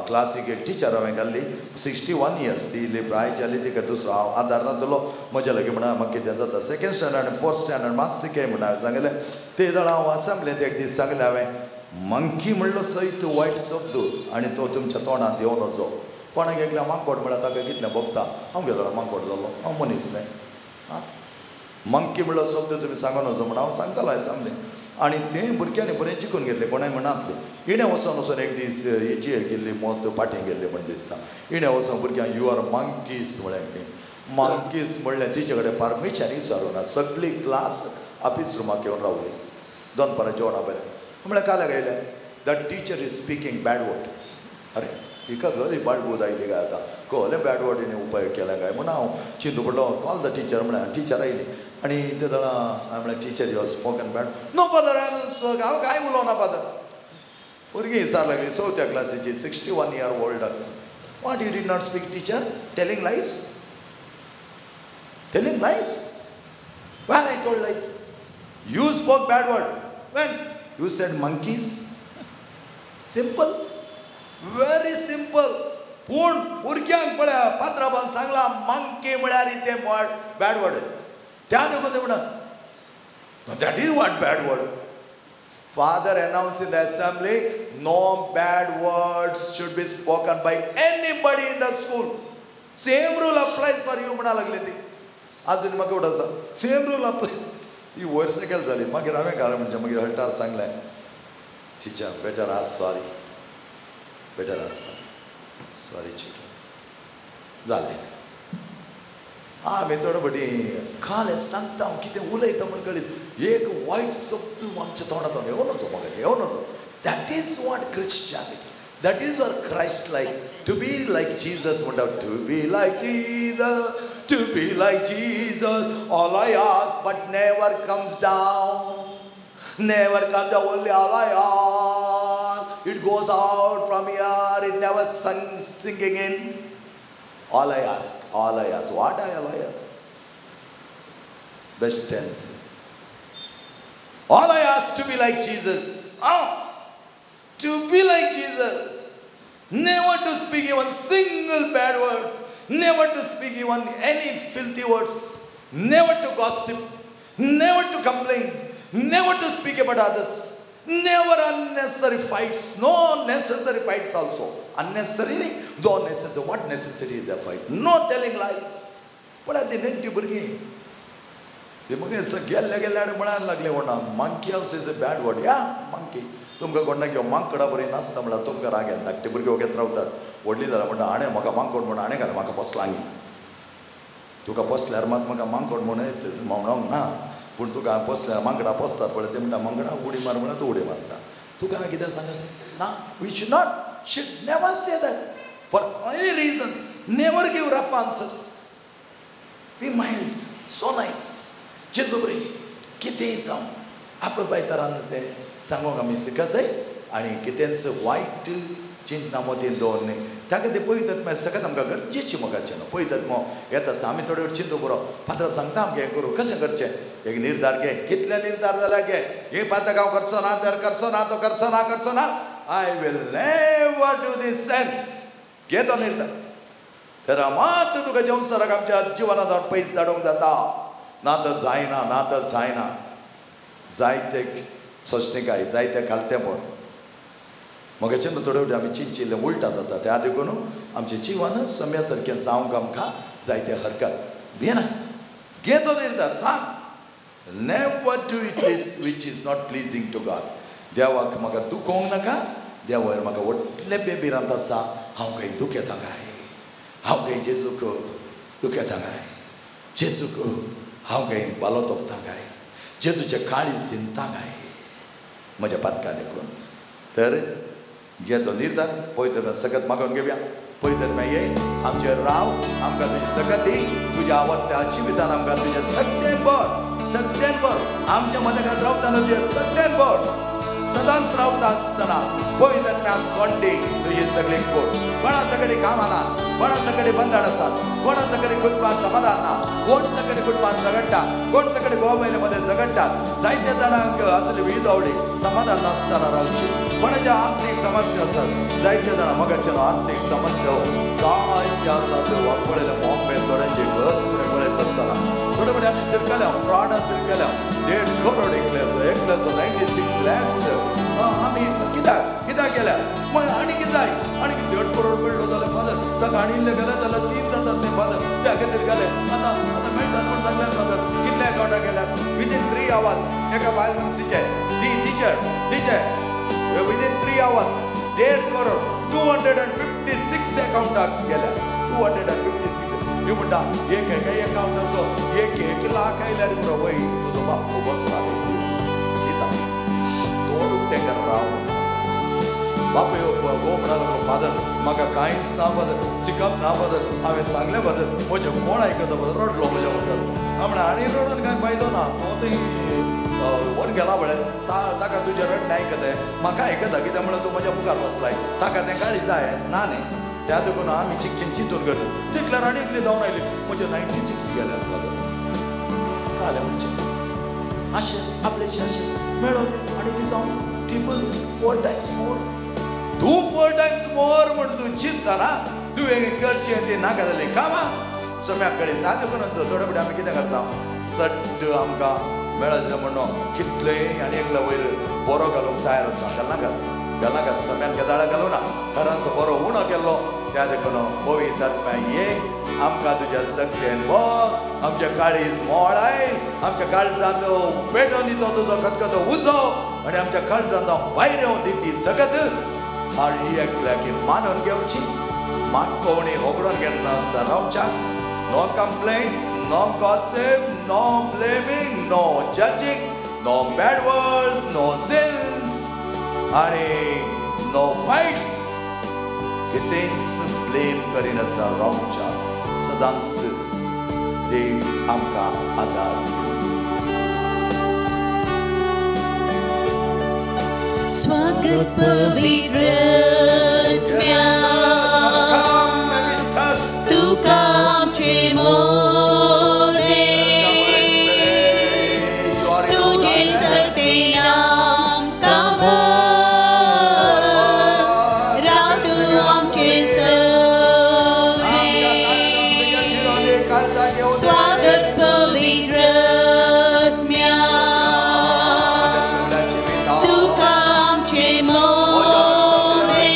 क्लासीक एक टिचर हांवें घाल्ली 61 इयर्स ती इल्ली प्राय जाली तिका दुसरो हांव आदार नातलो म्हज्या लागीं म्हणा म्हाका कितें जाता सेकेंड स्टँडर्ड आनी फोर्थ स्टँडर्ड मात शिकय म्हणून हांवें सांगलें. ते जाणां हांव असेंब्लेंत एक दीस सांगलें हांवें मंकी म्हणलो सयत वायट शब्द आनी तो तुमच्या तोंडांत येवन वचो. कोणाक एकल्या माकोड म्हळ्यार ताका कितलें भोगता हांव गेलो माकोड जालो हांव मनीस न्हय आं मंकी म्हणलो शब्द तुमी सांगून वचो म्हणून हांव सांगतालो असेंब्लेंत. आनी तें भुरग्यांनी बरें चिकून घेतलें कोणाय म्हणातलें हिणें वचोन वचोन एक दीस हेची गेल्ली मत पाटी गेल्ली म्हण दिसता हिणें वचोन भुरग्यांक you are monkeys म्हळें खंय मंकीज म्हणलें तिचे कडेन परमिशन विचारूं ना सगळी क्लास ऑफिस रुमाक येवन रावली दनपारां जेवणा पयलें म्हळ्यार काल्याक आयलें the teacher is speaking bad word. अरे हिका गली बाळबूद आयली काय आतां कहलें बॅड वर्ड हिणें उपयोग केला काय म्हूण हांव चिंतू पडलो कॉल the teacher म्हळ्यार टिचर आयली आनी ते जाणां हांवें म्हळें teacher you are spoken bad. No father हांव कांय उलोवना फादर. भुरगीं विचार लागली चवथ्या क्लासीची 61 year old. What you did not speak teacher telling lies telling lies where I told lies you spoke bad word when you said monkeys. Simple very simple. पूण भुरग्यांक पळय पात्राबान सांगलां मंकी म्हळ्यार तें वर्ड बॅड वर्ड त्या देखून ते म्हणा that is what bad word. Father announce in the assembly no bad words should be spoken by anybody in the school. Same rule applies for you म्हणा लागली ती आजून म्हाका एवढं आसा सेम रूल अप्लाय. ही वयर सकयल जाली मागीर हांवें घालें म्हणजे मागीर हळटार सांगलें teacher better ask sorry better ask sorry sorry children जालें. आमी थोडे फावटी काल सांगता हांव कितें उलयता म्हूण कळीत एक वायट शब्द आमच्या तोंडांत येवन वचो म्हाका येवन वचो. That is what Christianity that is what Christ like to be like Jesus म्हणटा to be like Jesus to be like Jesus all I ask but never comes down never comes down only all I ask it goes out from here it never sinking in. All I ask, all I ask. What I all I ask? Best tenth. All I ask to be like Jesus. Ah, to be like Jesus. Never to speak even single bad word. Never to speak even any filthy words. Never to gossip. Never to complain. Never to speak about others. Never unnecessary fights. No necessary fights also. Unnecessary, though necessary. What necessary is the fight? No telling lies. पळय ती नेणटी भुरगीं ती मगे गेल्ले गेल्ले आनी म्हणायला लागले कोणा monkey house is a bad word. या मंकी तुमकां कोण घेवन मांकडा बरी नासता म्हळ्यार तुमकां राग येता. धाकटी भुरगीं वगेत रावतात व्हडली जाल्यार म्हणटा हाणें म्हाका मांकोड म्हणून हाणें घालें म्हाका पोसला तुका पोसल्यार मात म्हाका मांकोड म्हणून येत म्हणूंक ना पूण तुका पोसल्यार मांकडा पोसतात पळय ते म्हणटा मांकडा उडी मार म्हळ्यार तूं उडी मारता. तुका हांवें कितें सांगता ना we should not should never say that for any reason. Never give rough answers. Be mild so nice. जेजू बरी कितेंय जावं आपल्या बायतरान तें सांगूंक आमी शिकसय आनी कितेंच वायट चिंतना मतीन दवर न्ही. त्या खातीर पवित्र आत्मा सगळ्यात आमकां गरजेची मोगाचें न्हू. पवित्र आत्मो येता आमी थोडे वेळ चिंतू बरो फादर सांगता आमकां हें करूं कशें करचें एक निर्धार घे. कितले निर्धार जाल्यार घे हे पातक हांव करचो ना तर करचो ना तो करचो ना करचो ना I will never do this sin. घे तो निर्धार तर मात्र तुका संवसाराक आमच्या जिवनांत पयस धाडूंक जाता. ना तर जायना ना तर जायना. जायते सोंसणीकाय जायते खालतेपण मगाचे न्हू थोडे फावटी आमी चिंचिल्लें उल्टा जाता. त्या देखून आमचें जिवन सम्या सारकें जावंक आमकां जायते हरकत भियेना. घे तो निर्धार सांग never do it this which is not pleasing to God. देवाक म्हाका दुखोवंक नाका. देवार म्हाका व्हडलें बेबिरांत आसा हांव खंय दुखेता काय हांव खंय जेजूक दुखेता काय जेजूक हांव खंय बालो तोपता काय जेजूचें काळीज चिंता काय म्हज्या पातका देखून. तर घे तो निर्धार पवित्र सकत मागून घेवया. पवित्र आत्मा ये आमचेर राव आमकां तुजी सकत दी तुज्या आवडत्या जिवितान आमकां तुजें सत्यान भर सत्यान भर आमच्या मदगात रावतना तुजें सत्यान भर सदांच रावता आसतना पवित्र आत्म्या सोंडी तुजी सगळी कोट. कोणा सगळी कामां ना कोणा सगळी बंधन आसात कोणा सगळी कुटुंबान समाधान ना कोण सगळी कुटुंबान झगडटा कोण सगळे गोवा बायले मध्ये झगडटात जायते जाणांक असली विविध आवडी समाधान नासतना रावची. कोणाच्या आर्थीक समस्या आसात जायते जाणां मगाचे आर्थीक समस्या जायते आसात पळयले बॉम्बे थोड्यांचे घर फुडें पळयत आसतना थोडे फुडें आमी शिरकल्या फ्रॉड शिरकल्या 1.5 करोड एकल्याचो एकल्याचो 96 लॅक्स आमी कित्याक कित्याक गेल्या म्हण आनी कितें जाय आनी 1.5 करोड मेळ्ळो जाल्यार फादर ताका आनी इल्ले गेले जाल्यार 3 जातात न्ही फादर त्या खातीर गेले आतां आतां मेळटात म्हूण सांगल्यात फादर कितल्या अकावंटाक गेल्यात विदीन 3 आवर्स एका बायल मनशीचे ती टिचर तिचे विदीन 3 आवर्स 1.5 करोड 256 अकावंटाक गेल्या 256. ही म्हणटा एक एका अकावंटाचो 1 लाख आयल्यार पुरो वय तुजो बाप बसला दिता तोंड उक्तें कर राव. बापूय गो म्हणा लागलो फादर म्हाका कांयच ना फादर शिकप ना फादर हांवें सांगलें फादर म्हजें कोण आयकता फादर रडलो म्हज्या मुखार. हांव म्हणलें आनी रडून कांय फायदो ना तो थंय वर गेला पळय ताका तुजें रडणें आयकता म्हाका आयकता कित्याक म्हणल्यार तूं म्हज्या मुखार बसलाय ताका तें काळी जाय ना न्ही. त्या देखून आमी चिंतून चिंतून करता तितल्यार आनी एकली धांवन आयली म्हजे 96 गेल्यात फादर कालें म्हणचें अशें आपलेशें अशें मेळोन आनी कितें जावं ट्रिपल 4 टायम्स मोर तूं 4 टायम्स मोर म्हण तूं चिंतना तुवें करचें तें नाका जालें कामां सम्या कडेन. त्या देखून थोडे फावटी आमी कितें करता सट्ट आमकां मेळत म्हणून कितलें आनी एकल्या वयर बरो घालूंक तयार आसा घालनाका घालनाका सम्यान गदाळा घालूं ना घरांचो बरो उणो केल्लो. त्या देखून पवित्र आत्म्या ये आमकां तुज्या सक्तेन भर आमच्या काळीज मोळाय आमच्या काळजांत पेटोवन दितो तुजो खतखतो उजो आनी आमच्या काळजांत भायर येवन दी ती सगत हर एकल्याक मानून घेवची मागकोवणी होगडून घेतना आसता रावच्या. No complaints, no gossip, no blaming, no judging, no bad words, no sins आनी नो फायट्स. कितेंच ब्लेम करिनासतना रावच्या सदांच देव आमकां आदार. स्वागत पवित्र आत्म्या तुका आमचे मोरे तुझे सत्तेन आमकां भर राव तूं आमचे सवे. स्वागत पवित्र आत्म्या तुका आमचे More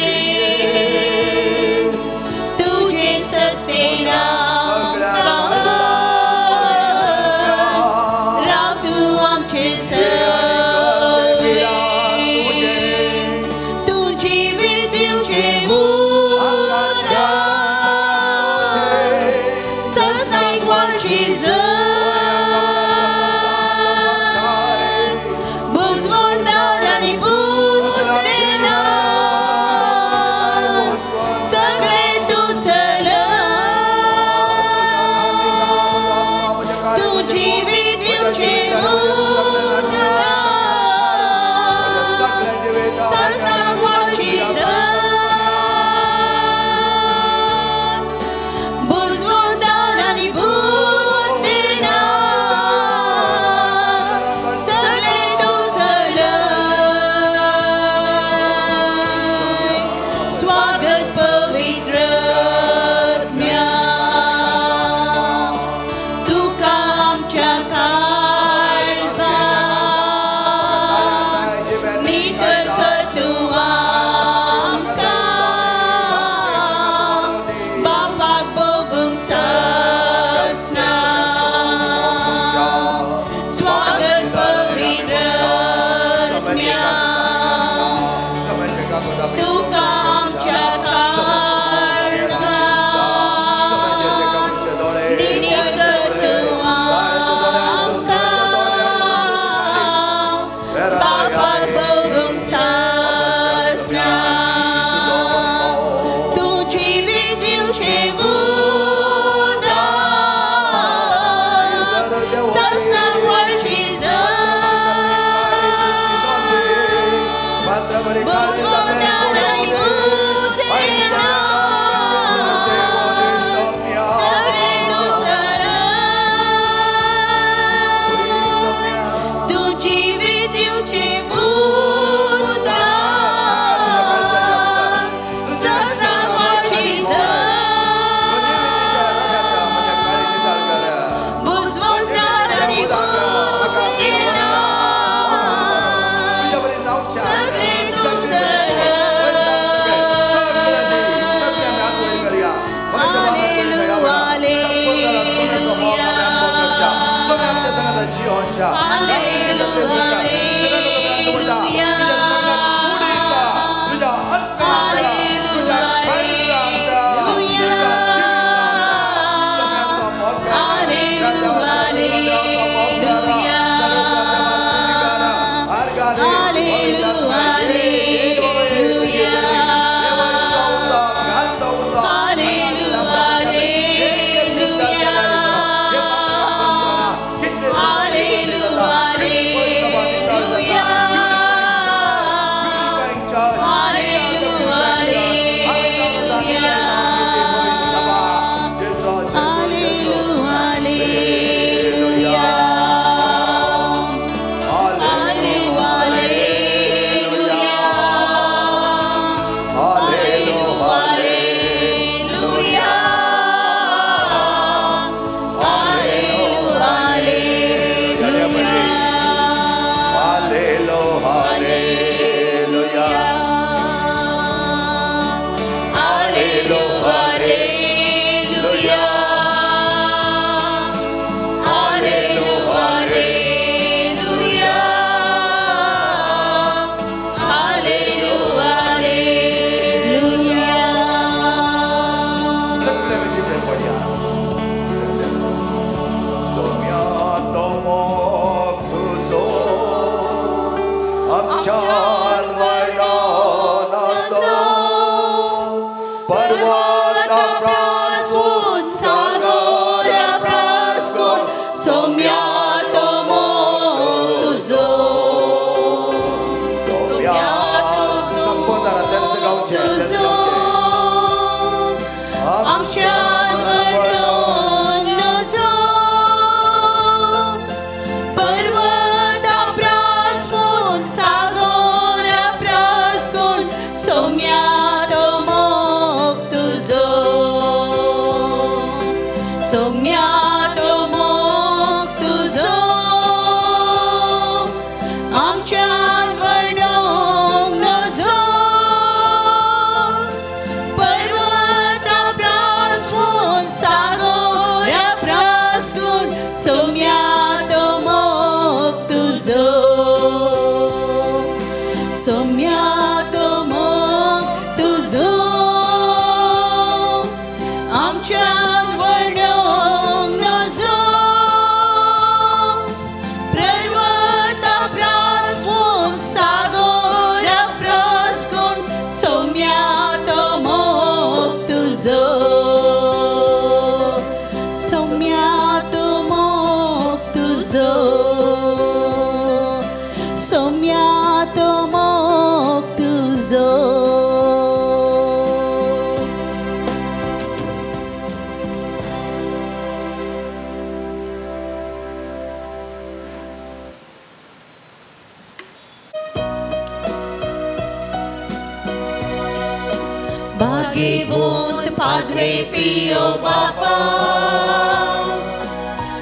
Padre Pio Bapa,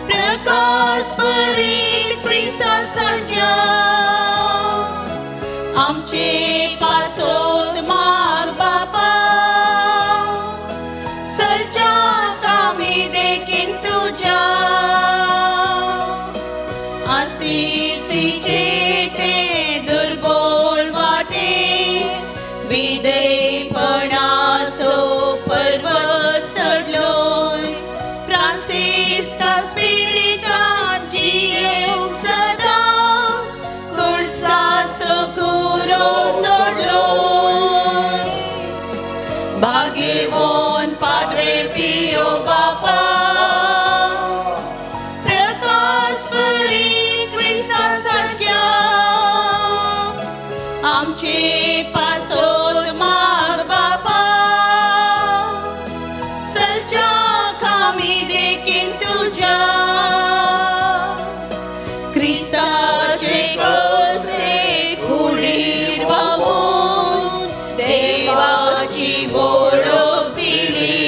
Prakash परीत क्रिस्ता सारक्या आमचे पासोत माग बापा, सलच्या कामी देखीन तुज्या आसिसीचे ते दुर्बोल वाटे विदेपणासो पर्वत चडलोय फ्रांसिस्का स्पिरितान जियेवंक सदां कुर्सासो कुरो सोडलोय भाग्यवंत पाद्रे पियो बापा, प्रकाश परीत क्रिस्ता सारक्या आमचे पासोत माग बापा, सलच्या कामी देखीन तुज्या क्रिस्ताचे कसले कुडीर बाबून देवाची वळख दिली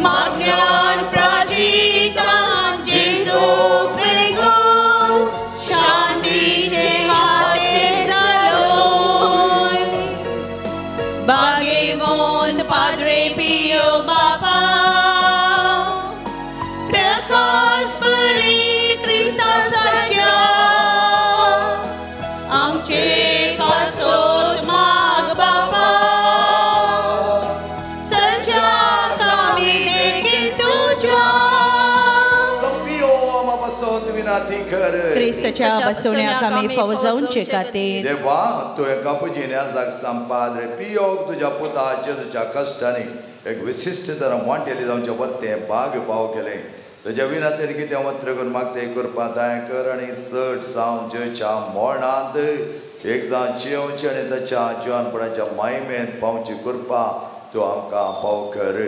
मागण्यान प्राचितान जेजूक बेगोन शांतीचे हाते जालोय भाग्यवंत पाद्रे पियो बापा, विनाती कर क्रिस्ताच्या बसवण्याक आमी फावो जावचे खातीर देवा तुवें कापुजीन याजाक संपाद्रे पियोग तुज्या पुता जेजूच्या कश्टांनी एक विशिश्ट तरा वांटेली जावचें वरतें भाग पाव केलें ताच्या विनातीर कितें वत्र करून मागते करपा दाय कर आनी चड जावन जेच्या मरणांत एक जावन जियोवचें आनी ताच्या जिवानपणाच्या मायमेंत पावची कृपा तूं आमकां पाव कर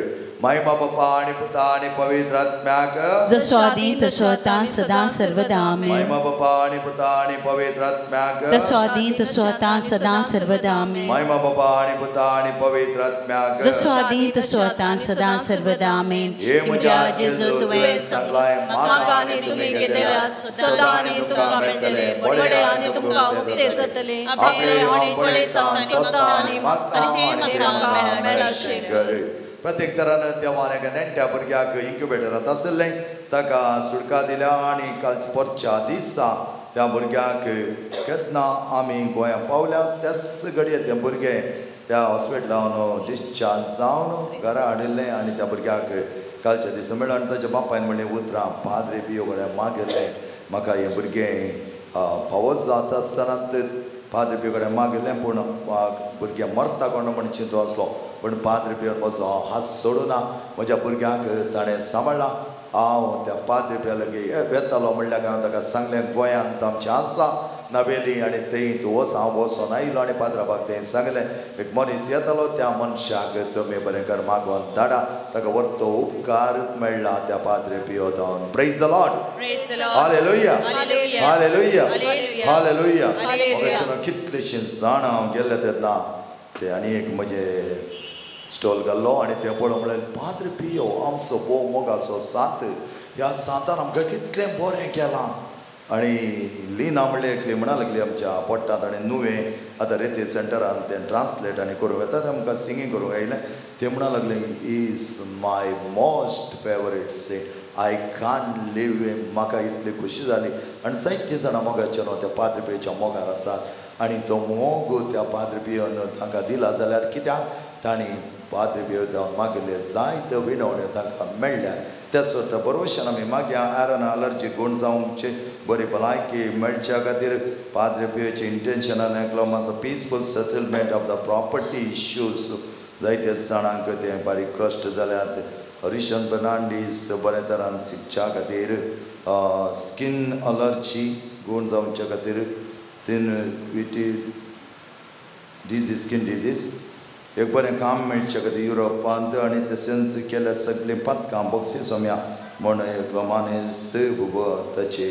महिमा बापा आनी पुता आनी पवित्र आत्म्याक जसो आदी तसो आतां सदां सर्वदा आमेन महिमा बापा आनी पुता आनी पवित्र आत्म्याक जसो आदी तसो आतां सदां सर्वदा आमेन महिमा बापा आनी पुता आनी पवित्र आत्म्याक जसो आदी तसो आतां सदां सर्वदा आमेन हे म्हज्या जेजू तुवें सांगलाय म्हाका आनी तुमी घेतल्यात सदां आनी तुमकां मेळटले बडे आनी तुमकां उक्ते जातले आपले हांव बडे जावन स्वता आनी मागता आनी म्हाका मेळशें कर प्रत्येक तरान देवान एका नेण्ट्या भुरग्याक इन्क्युबेटरांत आशिल्लें ताका सुटका दिल्या आनी काल परच्या दिसा त्या भुरग्याक केन्ना आमी गोंया पावल्या त्याच घडये तें भुरगें त्या हॉस्पिटलान डिस्चार्ज जावन घरा हाडिल्लें आनी त्या भुरग्याक कालच्या दिसा मेळ्ळें आनी ताच्या बापायन म्हणलें उतरां पाद्रे पियो कडेन मागिल्लें म्हाका हें भुरगें पावस जाता आसतना पाद्रे पियो कडेन मागिल्लें पूण भुरगें मरता कोण म्हण चिंतो आसलो पूण पाद्रे पियोन म्हजो हात सोडूना म्हज्या भुरग्यांक ताणें सांबाळ्ळा हांव त्या पाद्रे पिया लागीं वेतालो म्हणल्यार हांवें ताका सांगलें गोंयांत आमचें आसा नावेली आनी थंय तूं वच हांव वचोन आयलो आनी पाद्राबाक थंय सांगलें एक मनीस येतालो त्या मनशाक तुमी बरें कर मागोन धाडा ताका व्हरतो उपकार मेळ्ळा त्या पाद्रे पियो जावन praise the Lord hallelujah hallelujah hallelujah म्हाका कितलेशीं जाणां हांव गेल्लें तेन्ना ते आनी एक म्हजे स्टॉल घाल्लो आनी ते पळोवंक म्हणलें पाद्रे पियो आमचो भोव मोगाचो सांत ह्या सांतान आमकां कितलें बरें केलां आनी लिना म्हणलें एकली म्हणा लागली आमच्या पोट्टांत आनी नुवें आतां रेती सेंटरान तें ट्रान्सलेट आनी करूंक येता तें आमकां सिंगींग करूंक आयलें तें म्हणा लागलें is my most favourite sing I can't live म्हाका इतली खुशी जाली आनी जायतीं जाणां मोगाचे न्हू त्या पाद्रे पियोच्या मोगार आसात आनी तो मोग त्या पाद्रे पियोन तांकां दिला जाल्यार कित्याक तांणी पाद्रे पियो जावन मागिल्ले जायत्यो विनवण्यो तांकां मेळ्ळ्या त्या सुद्दां बरोवशान आमी मागीर आयरन अलर्जी गूण जावचे बरी भलायकी मेळच्या खातीर पाद्रे पियोचे इंटेन्शनान एकलो मातसो peaceful settlement of the property issues जायते जाणांक ते बारीक कश्ट जाल्यात हरिशन फेर्नांडीस बऱ्या तरान शिकच्या खातीर स्कीन अलर्जी गूण जावच्या खातीर स्कीन विटी डिजीज स्कीन डिजीज एक बरें काम मेळचें खातीर युरोपांत आनी तशेंच केल्या सगळीं पदकां बक्षीस सोम्या म्हण एक मानेस्त ताचे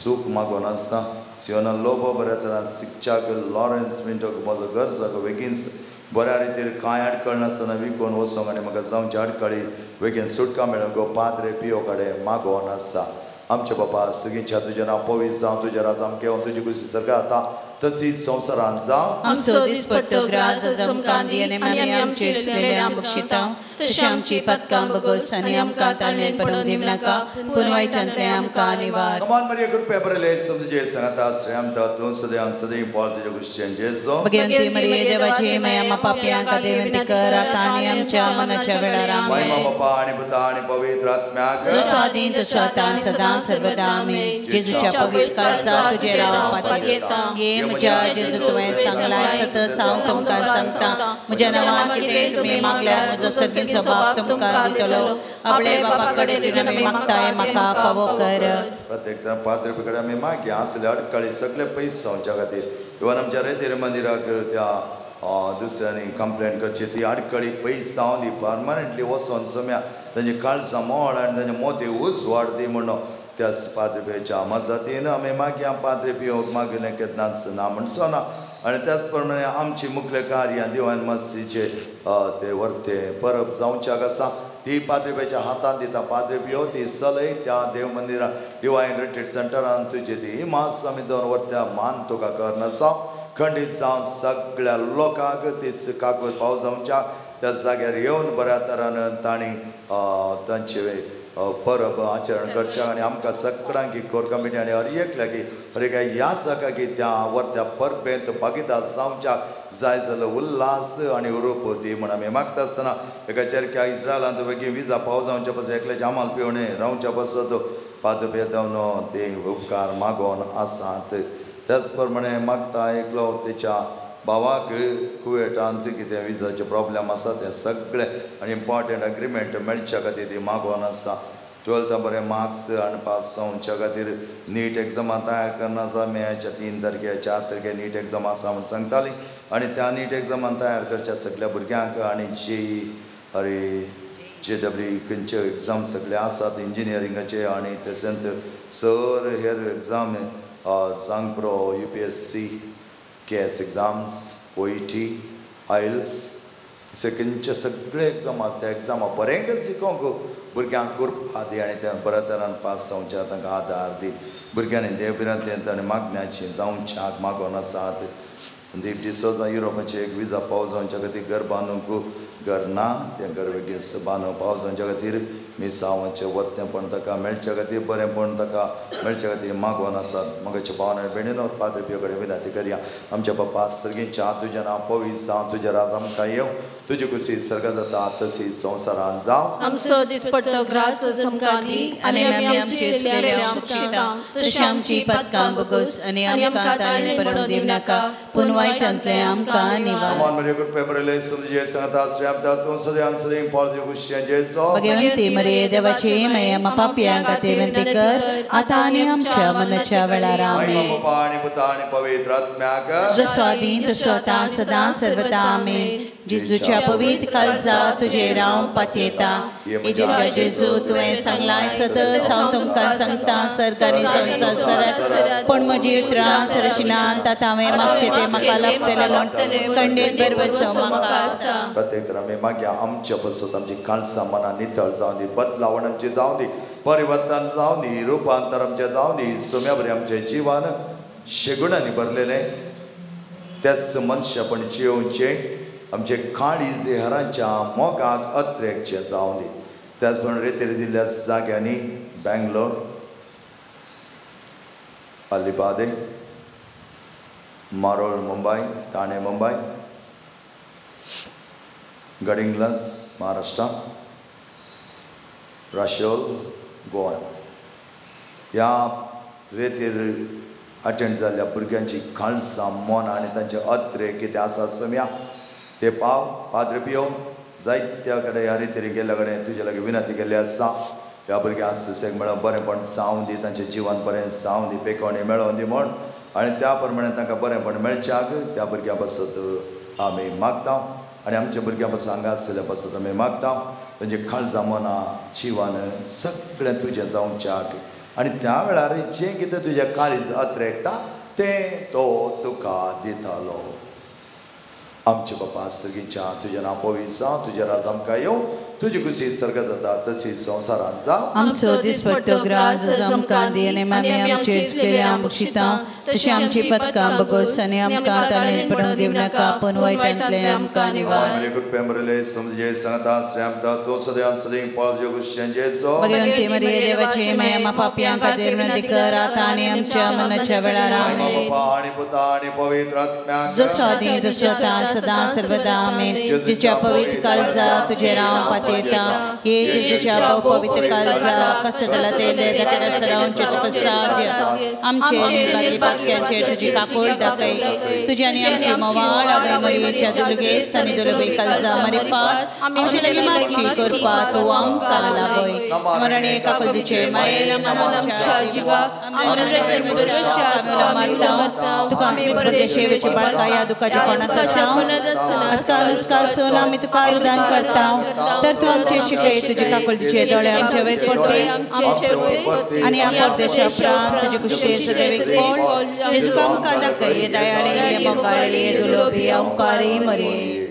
सूख मागून आसा सियोना लोबो बऱ्या तरान शिकच्याक लॉरन्स मिंटोक म्हजो गरजाक बेगीन बऱ्या रितीर कांय आडखळ नासतना विकून वचोंक आनी म्हाका जावचे आडखळी बेगीन सुटका मेळूंक गो पाद्रे पियो कडेन मागोन आसा आमच्या बापा सगळींच्या तुजें नांव पवित्र जावं तुजें राज आमकां येवन तुजी खुशी सरकार जाता तशीच संवसारांत जावं आमचो दिसपट्टो ग्रास आज आमकां दी आनी आमी आमचे चुकलेले बक्षिता तशें आमची पातकां बगोस आनी आमकां ताळणेन पडूंक दिवं नाका पूण वायटांतलें आमकां निवार नमान मरिया कृपया बरले समजे सांगता श्रेयमता तूं सदैव सदैव पावल तुज्या खुशचें जेजो भगवंती मरिये देवाची माया आम्हा पापयांक खातीर विनंती कर आतां आनी आमच्या मनाच्या वेळार आमेन महिमा बापा आनी पुता आनी पवित्र आत्म्याक जसो आदी तसो आतां सदां सर्वदा आमेन जेजूच्या पवित्र काळजा तुजेर हांव पातयेता ये म्हज्या जेजू तुवें सांगलाय सतत हांव तुमकां सांगता म्हज्या नांवान कितें तुमी मागल्यार म्हजो सर्गीचो बाप तुमकां दितलो आपले बापा कडेन तुजें मागताय म्हाका फावो कर प्रत्येक जाण पाद्रे कडेन आमी मागीर आसले अडकळी सगळे पयस जावच्या खातीर इवन आमच्या रेतीर मंदिराक त्या दुसऱ्यांनी कंप्लेन करची ती आडकळी पयस जावन ती परमनंटली वचोन सम्या तांचे काळजां मोळ आनी तांचे मोती उजवाड दी म्हणून त्या पाद्रे पियोच्या मजतीन आमी मागीर पाद्रे पियोक मागिल्लें केन्नाच ना म्हणचो ना आनी त्याच प्रमाणे आमची मुखले कार्यां दिवान मस्तीचे ते वर्ते परब जावच्याक आसा ती पाद्रे पियोच्या हातांत दिता पाद्रे पियो ती चलय त्या देव मंदिरान डिवायन रिट्रीट सेंटरान तुजी ती इमास आमी दोन वर्त्या मान तुका करनासा खंडीत जावन सगळ्या लोकांक ती काकूत पावस जावच्या त्या जाग्यार येवन बऱ्या तरान तांणी तांचे परब आचरण करचें आनी आमकां सगळ्यांक कोर कमिटी आनी हर एकल्याक हर एका ह्या जाका की त्या वर्त्या परबेंत भागिदार जावच्याक जाय जाल्यार उल्हास आनी उरोप दी म्हण आमी मागता आसतना एका चेरक्या इस्रायलांत बेगीन विजा पावस जावच्या पासत एकल्याच्या आमाल पिवणे रावच्या पासत पाद्र पियो ते उपकार मागोवन आसात. त्याच प्रमाणे मागता एकलो तेच्या भावाक कुवेटांत कितें विजाचे प्रॉब्लेम आसा तें सगळें आनी इम्पॉर्टंट अग्रीमेंट मेळच्या खातीर ती मागोवन आसा. 12th बरें मार्क्स आनी पास जावच्या खातीर नीट एग्जामा तयार करना आसा. मेच्या 3 तारखे 4 तारखे नीट एग्जाम आसा म्हूण सांगताली आनी त्या नीट एग्जामान तयार करच्या सगळ्या भुरग्यांक आनी जेई अरे जे डब्ल्यू खंयचे एग्जाम सगळे आसात इंजिनियरिंगाचे आनी तशेंच सर हेर एग्जाम जावंक पुरो UPSC KS exams OET IELTS सेकंडचे सगळे एग्जाम आसा त्या एग्जामा बरें शिकोवंक भुरग्यांक कृपा दी आनी त्या बऱ्या तरान पास जावच्या तांकां आदार दी. भुरग्यांनी देवभिरांतल्यान आनी मागण्याची जावच्याक मागोवन आसात. संदीप डिसोजा युरोपाचे एक विजा पावस जावच्या खातीर घर बांदूंक घर ना तें घर बेगीन बांदूंक पावस जावच्या खातीर मिसांवाचें वर्तेंपण ताका मेळच्या खातीर बरेंपण ताका मेळच्या खातीर मागोवन आसात. मगाच्या भावान आनी भयणीनो पाद्र पियो कडेन विनंती करया. आमच्या बापा सर्गीच्या तुजें नांव पवित्र जावं, तुजें राज आमकां येवं, तुजी खुशी सर्ग जाता तशी संवसारान जावं. आमचो दिसपट्टो ग्रास आमकां दी आनी आमी आमचे तशी आमची पातकां भोगोस आनी आमकां ताळेन पडूंक दिवं नाका पूण वायटांतलें आमकां निवार. भगवंती मरिये देवाची माया पापयां खातीर विनंती कर आतां आनी आमच्या मरणाच्या वेळार. आमेन. जसो आदीं तसो आतां सदां सर्वदा. आमेन. जेजूच्या पवित्र काळजा तुजेर हांव पातयेता. जेजू जेजू तुवें सांगलां सतत हांव तुमकां सांगता सर्गांनी संवसारांत पूण म्हजी उतरां सरशिनात आतां हांवें मागचें तें म्हाका लाभतलें म्हूण खंडीत भरवसो म्हाका आसा. प्रत्येक आमी मागया आमच्या पसत आमची काळसां मनां नितळ जावं दी, बदलावण आमची जावं दी, परिवर्तन जावं दी, रुपांतर आमचें जावं दी. सोम्या बरें आमचें जिवन शेगुणांनी भरलेलें त्याच मनशापण जियोवचें आमचे काळीज हेरांच्या मोगाक अत्रेकचें जावं दी. त्याच प्रमाणे रेतेर दिल्ल्या जाग्यांनी बेंगलोर, अलिबादे, मारोळ मुंबय, ठाणे मुंबय, गडिंग्लज महाराष्ट्र, राशोल गोवा ह्या रेतीर अटेंड जाल्ल्या भुरग्यांची काळसां मन आनी तांचे अत्रे कितें आसा सम्या ते पाव पाद्र पियो जायत्या कडेन ह्या रितीर गेल्ल्या कडेन तुजे लागीं विनंती केल्ली आसा. ह्या भुरग्यांक सुसेग मेळोवन बरेंपण जावं दी, तांचें जिवन बरें जावं दी, पेकोवणी मेळोवन दी म्हण आनी त्या प्रमाणे तांकां बरेंपण मेळच्याक त्या भुरग्यां पासत आमी मागता आनी आमच्या भुरग्यां पासून हांगा आसलेल्या पासत आमी मागता. तांचे काळजां मनां जिवन सगळें तुजें जावच्याक आनी त्या वेळार जें कितें तुजें काळीज अत्रेकता तें तो तुका दितालो. आमचे बापा सर्गीच्या तुजें नांव पवित्र जावं, तुजें राज आमकां येवं, तुजी खुशी सर्ग जाता तशी संवसारान जावं. आमचो दिसपट्टो ग्रास आमकां दी आनी आमी आमचेर चुकयल्ल्या बक्षिता तशी आमची पथकां भोगोस आनी आमकां ताळेन पडूंक दिवं नाका पूण वायटांतलें आमकां निवार. भगवंती मरिये देवाची माया पापयां खातीर विनंती कर आतां आनी आमच्या मरणाच्या वेळार. आमेन. जसो आदीं तसो आतां सदां सर्वदा. आमेन. जेजूच्या पवित्र काळजा तुजेर हांव पातयेता. हे जेजूच्या पवित्र काळजा कश्ट जाला ते सरावचे तुका साध्य आमचे निर्भाग्यांचेर तुजी काकूळ दाखय. तुजी आनी आमची मवाळ आवय मरियेच्या दुर्गेस्त आनी दुर्बे काळजा मारिफात आमचे लागीं मागची करपा तूं आमकां लाभय. मरणे काकुळतीचे मायेन आमच्या जिवाक मारता तुका आमी परदेशेवेचे बाळका ह्या दुखाच्या कोणाक आसा आजकाल उस्कासून आमी तुका रुदान करता तर तूं आमचे शिकय तुजे काकुळतीचे दोळे आमचे वयर पडटे आनी ह्या परदेशा उपरांत तुजे कुशे सदैव पड जेजू आमकां दाखय. हे दयाळे, हे मोगाळे, हे दुलोबी ओंकारी मरिये.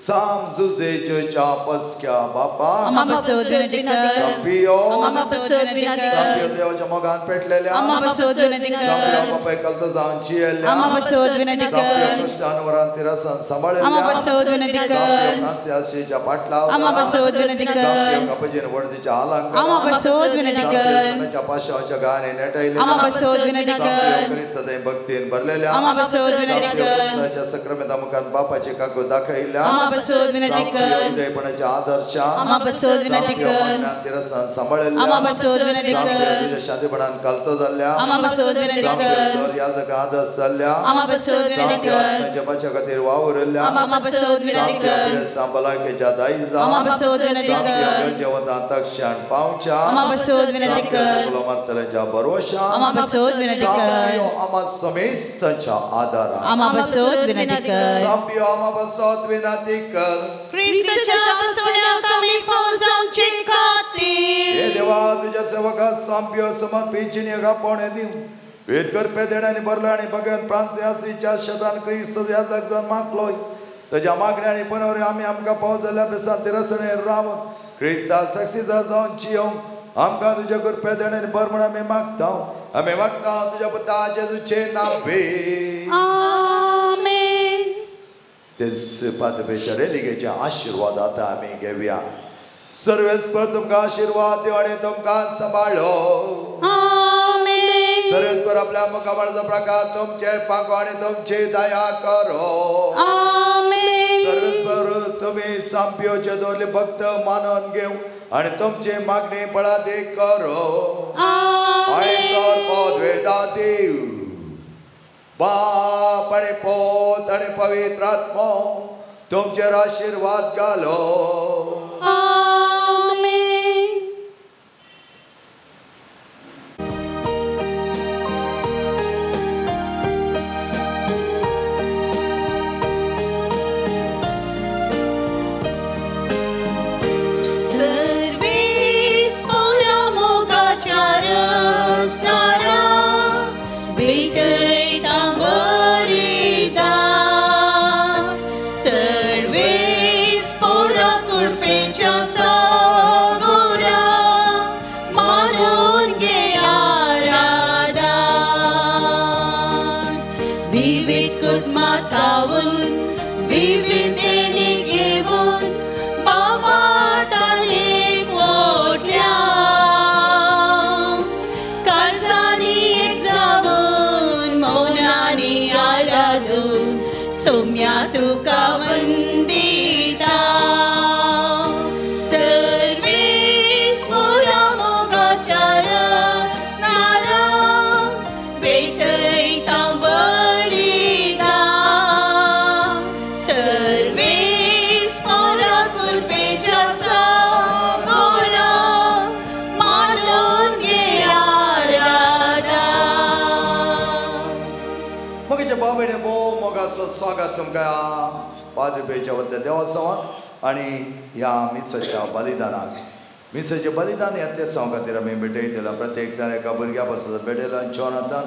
साम जुजेच्या पसक्या बापा आमा पासत विनंती कर, संपियो आमा पासत विनंती कर, संपियो देवाच्या मोगान पेटलेल्या आमा पासत विनंती कर, संपियो बापा एकलतो जावन जियेल्ल्या आमा पासत विनंती कर, संपियो कश्टान वरान तिरसान सांबाळिल्ल्या आमा पासत विनंती कर, संपियो फ्रांसियासीच्या पाटलाव आमा पासत विनंती कर, संपियो कपजीन वडदीच्या आलंकारान आमा पासत विनंती कर, संपियो पाशाच्या गाने नेटायलेल्या आमा पासत विनंती कर, संपियो क्रिस्तादय भक्तीन भरलेल्या आमा पासत विनंती संपियो कर, क्रिस्ताच्या सक्रामेंता मुखार बापाची काकू दाखयल्या आमा पासत विनंती कर. उदयपणाच्या आदर्शा आमा पासत विनंती कर. तिरसान सांबाळिल्ल्या आमा पासत विनंती कर. तुज्या शांतीपणान कलतो जाल्ल्या आमा पासत विनंती कर. ह्या जगा आदर्श जाल्ल्या आमा पासत विनंती कर. जपाच्या खातीर वावुरिल्ल्या आमा पासत विनंती कर. भलायकेच्या दायजा आमा पासत विनंती कर. जेवता तक्षण पावच्या आमा पासत विनंती कर. मारतल्याच्या भरवशा आमा पासत विनंती कर. आमा समेस्तांच्या आदारा आमा पासत विनंती कर. सांपियो आमा पासत विनंती कर. क्रिस्ताच्या बसवण्याक आमी फावो जावचे खातीर हे देवा तुज्या सेवका सांपियो समर्पीत जिणेक आपोवणें दिवं वेद करपे देण्यानी भरलो आनी भगवान फ्रांसियासीच्या शतान क्रिस्त ह्या जग जन्माकलोय ताज्या मागण्यांनी पनवरी आमी आमकां पावस जाल्ल्या बेसान तिरसणेर रावन क्रिस्ता साक्षीदार जावन जियोंक आमकां तुज्या कृपे देण्यानी भर म्हूण आमी मागता. आमी मागता तुज्या पुता जेजूचे नांवे. आमेन. तेच पातपेच्या रेलिगेचे आशिर्वाद आतां आमी घेवया. सर्वेस्पर तुमकां आशिर्वाद दिवं आनी तुमकां सांबाळो. आमेन. सर्वेस्पर आपल्या मुखामळाचो प्रकाश तुमचेर पांको आनी तुमची दया करो. आमेन. सर्वेस्पर तुमी सांपियोचे दवरले भक्त मानून घेवं आनी तुमची मागणी बळादीक करो. आमेन. पदवेदा देव बाप आनी पोत आनी पवित्र आत्मो तुमचेर आशिर्वाद घालो. आमेन. सर्वेस पोरा मोगाच्या रसनारा भेटयता वरिदा. सर्वेस पोरा कृपेच्या सागोरा मानून घे आराधन. विविध कुटुंबांतावन विविध देणी घेवन बाबा तालेक ओडल्या. काळजांनी एक जावन मौनांनी आराधून सोम्या तुका वंदिता. सर्वेस पोरा मोगाच्या रसनारा भेटयता बलिदा. सर्वेस पोरा कृपेच्या सागोरा मानून घे आराधन. मगेच्या बाबेने भोव मोगाचो स्वागत तुमकां पाद्रीपेच्या वरत्या देवासवाक आनी ह्या मिसाच्या बलिदानाक. मिसाचें बलिदान ह्या तेसांव खातीर आमी भेटयतल्या प्रत्येक जाण एका भुरग्या पासून भेटयला. जॉनाथान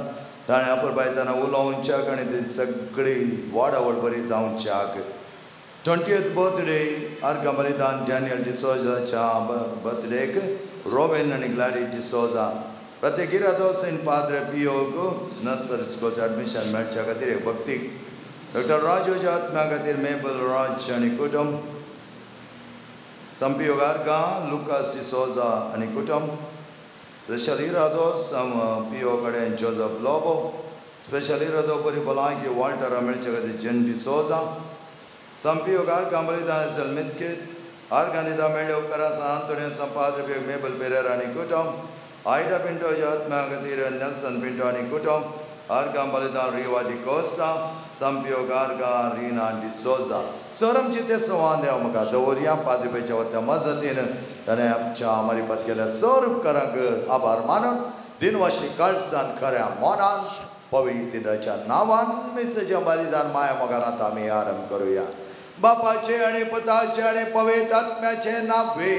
ताणें अपुरबायताना उलोवच्याक आनी ती सगळी वाडावळ बरी जावच्याक. 20th birthday आर्गां बलिदान डॅनियल डिसोजाच्या बर्थडेक रोवेन आनी ग्लॅडी डिसोजा. प्रत्येक इरादो सेंट पाद्रे पियोक नर्सरी स्कूलचें एडमिशन मेळच्या खातीर एक भक्तीक. डॉक्टर राजूच्या आत्म्या खातीर मेबल राज आनी कुटुंब. संपियो आर्गां लुकास डिसोजा आनी कुटुंब. स्पेशल इरादो पियो कडेन जोजफ लोबो. स्पेशल इरादो बरी भलायकी वॉल्टरा मेळच्या खातीर जेन डिसोजा. संपियो आर्गां बलिदान एसल मिस्कीत. आर्गां दिता मेळ्ळे उपकारा सान आंतोनियो संपाद्रे पियो मेबल पेरेर आनी कुटुंब. आयडा पिंटोच्या आत्म्या खातीर नेल्सन पिंटो आनी कुटुंब. आर्गां बलिदान रिवा डिकोस्टा. संपियो आर्गां रिना डिसोजा. सर आमची ते संवाद देव म्हाका दवरया. पाद्रीपेच्या वरत्या मजतीन ताणें आमच्या मारिपात केल्या सर उपकारांक आभार मानून दिनवाशी काळसान खऱ्या मनान पवित्राच्या नांवान मिसाचें बलिदान माया मोगान आमी आरंभ करुया. बापाचे आनी पुताचे आनी पवित्र आत्म्याचे नांवे.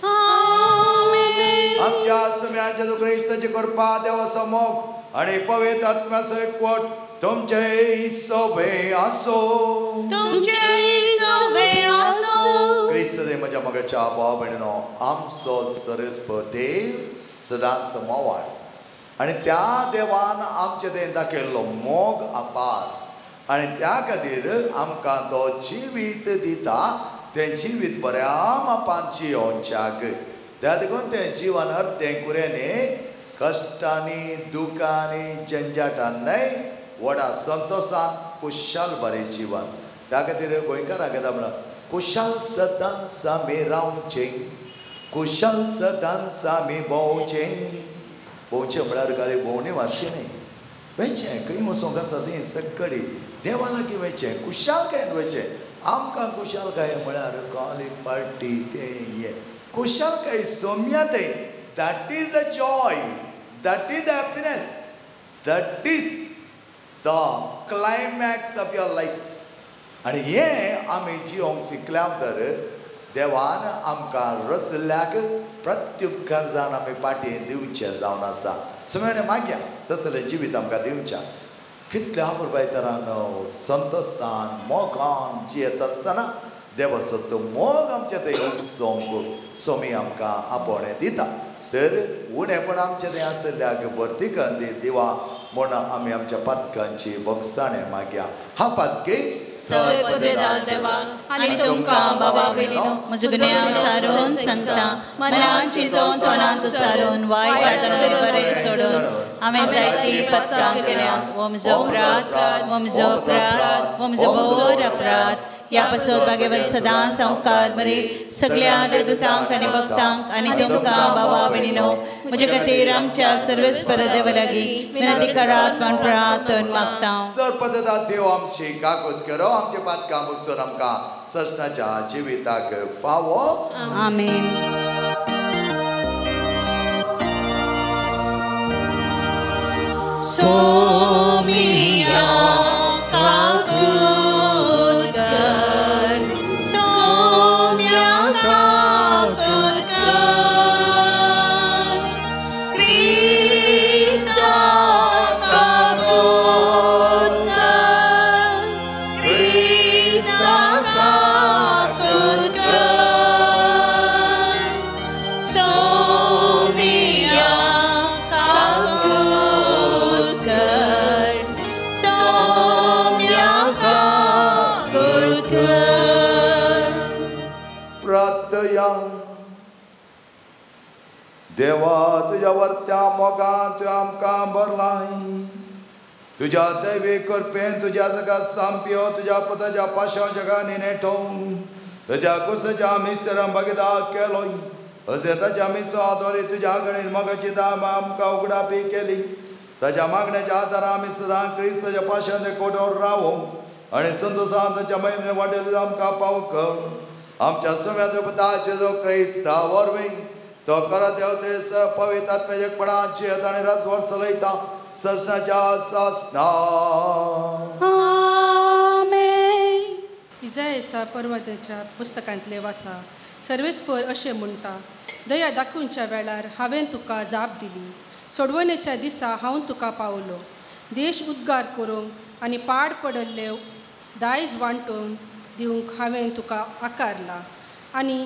आमेन. आमच्या सुम्या जेजू क्रिस्ताची कृपा देवाचो मोग आनी पवित्र आत्म्याचो एकवट तुमचे सोबे आसो. तुमचे सोबे आसो. क्रिस्त देव म्हज्या मोगाच्या भाव भयणीनो, आमचो सर्वेस्पर देव सदांच मोवाळ आनी त्या देवान आमचे तें दाखयल्लो मोग अपार आनी त्या खातीर आमकां तो जिवीत दिता. तें जिवीत बऱ्या मापान जियोवच्याक त्या देखून तें जिवन अर्दें कुऱ्यांनी कश्टांनी दुखांनी झंझाटान न्हय व्हडा संतोशान कुशाल बरें जिवन. त्या खातीर गोंयकारां घेता म्हणा कुशाल सदांच आमी रावचें, कुशाल सदांच आमी भोंवचें. भोंवचें म्हळ्यार गाडी भोंवणी मारचें न्ही, वयचें खंय वचोंक आसा थंय सगळी देवा लागीं वयचें, कुशालकायेन वयचें. आमकां कुशालकाय म्हळ्यार कॉली पार्टी तें हें, कुशालकाय सोम्या थंय. That is the joy, that is the happiness, that is the climax of your life. आनी हें आमी जिवंक शिकल्या तर देवान आमकां रसल्याक प्रत्युपकार जावन आमी पाटी दिवचें जावन आसा. सगळें मागया तसलें जिवीत आमकां दिवच्या. कितल्या पुरबायतरान संतोसान मोगान जियेत आसतना देवाचो तो मोग आमच्या थंय उपसोंक सोमी आमकां आपोवणें दिता. तर उणेपण आमचें थंय आशिल्ल्याक भरती करून दी दिवा म्हूण आमी आमच्या पातकांची भोगसाणें मागया. हा पातकी आनी तुमकां बाबा भयणीनो म्हजो गुन्यांव सारून सांगता, मनान चिंतून तोंडान सारून वायट बरें सोडून हांवें जायतीं पथकां केल्यांत. हो म्हजो अपराध, हो म्हजो अपराध, हो म्हजो भोव अपराध. ह्या पासत भाग्यवंत सदां संवकार मरे सगळ्या देवदूतांक आनी भक्तांक आनी तुमकां बाबा भयणीनो म्हजे खातीर आमच्या सर्वेस्पर देवा लागीं विनंती करात म्हूण प्रार्थन मागता. सरपदता देव आमची काकूत करो, आमचे पातकां भोगसून आमकां सजनाच्या जिविताक फावो. आमेन. सोमिया काकूत कर, सोम्या काकूत कर, क्रिस्ता काकूत कर, क्रिस्ता काकूत कर, सोमिया काकूत कर, सोम्या काकूत कर. प्रार्थया. देवा तुज्या वर्त्या मोगान तुवें आमकां भरलाय. तुज्या दैवी कृपेन तुज्या जगा सामप्यो तुज्या पुताच्या पाशां जगा निनेटो तुज्या कुसाच्या मिस्तरां भागीदार केलोय. अशें ताच्या मिसो आदोरी तुज्या कडेन मोगाची दाम आमकां उगडापी केली. ताच्या मागण्याच्या आदारान आमी सदां क्रिस्ताच्या पाशांचे कोटोर रावो आनी संतोसान ताच्या महिमे वाटेल आमकां पावक. आमच्या सम्याचो पुता जेजू क्रिस्ता वरवीं तो करत देवते पवित्र आत्म्याच्या एकपणान जियेत आनी राजवट चलयता सजनाच्या सासना. आमेन. इजायाच्या पर्वताच्या पुस्तकांतले वासा. सर्वेस्पर अशें म्हणटा, दया दाखोवच्या वेळार हांवें तुका जाप दिली, सोडवणेच्या दिसा हांव तुका पावलो. देश उद्गार करूंक आनी पाड पडिल्ले दायज वांटून दिवंक हांवें तुका आकारला आनी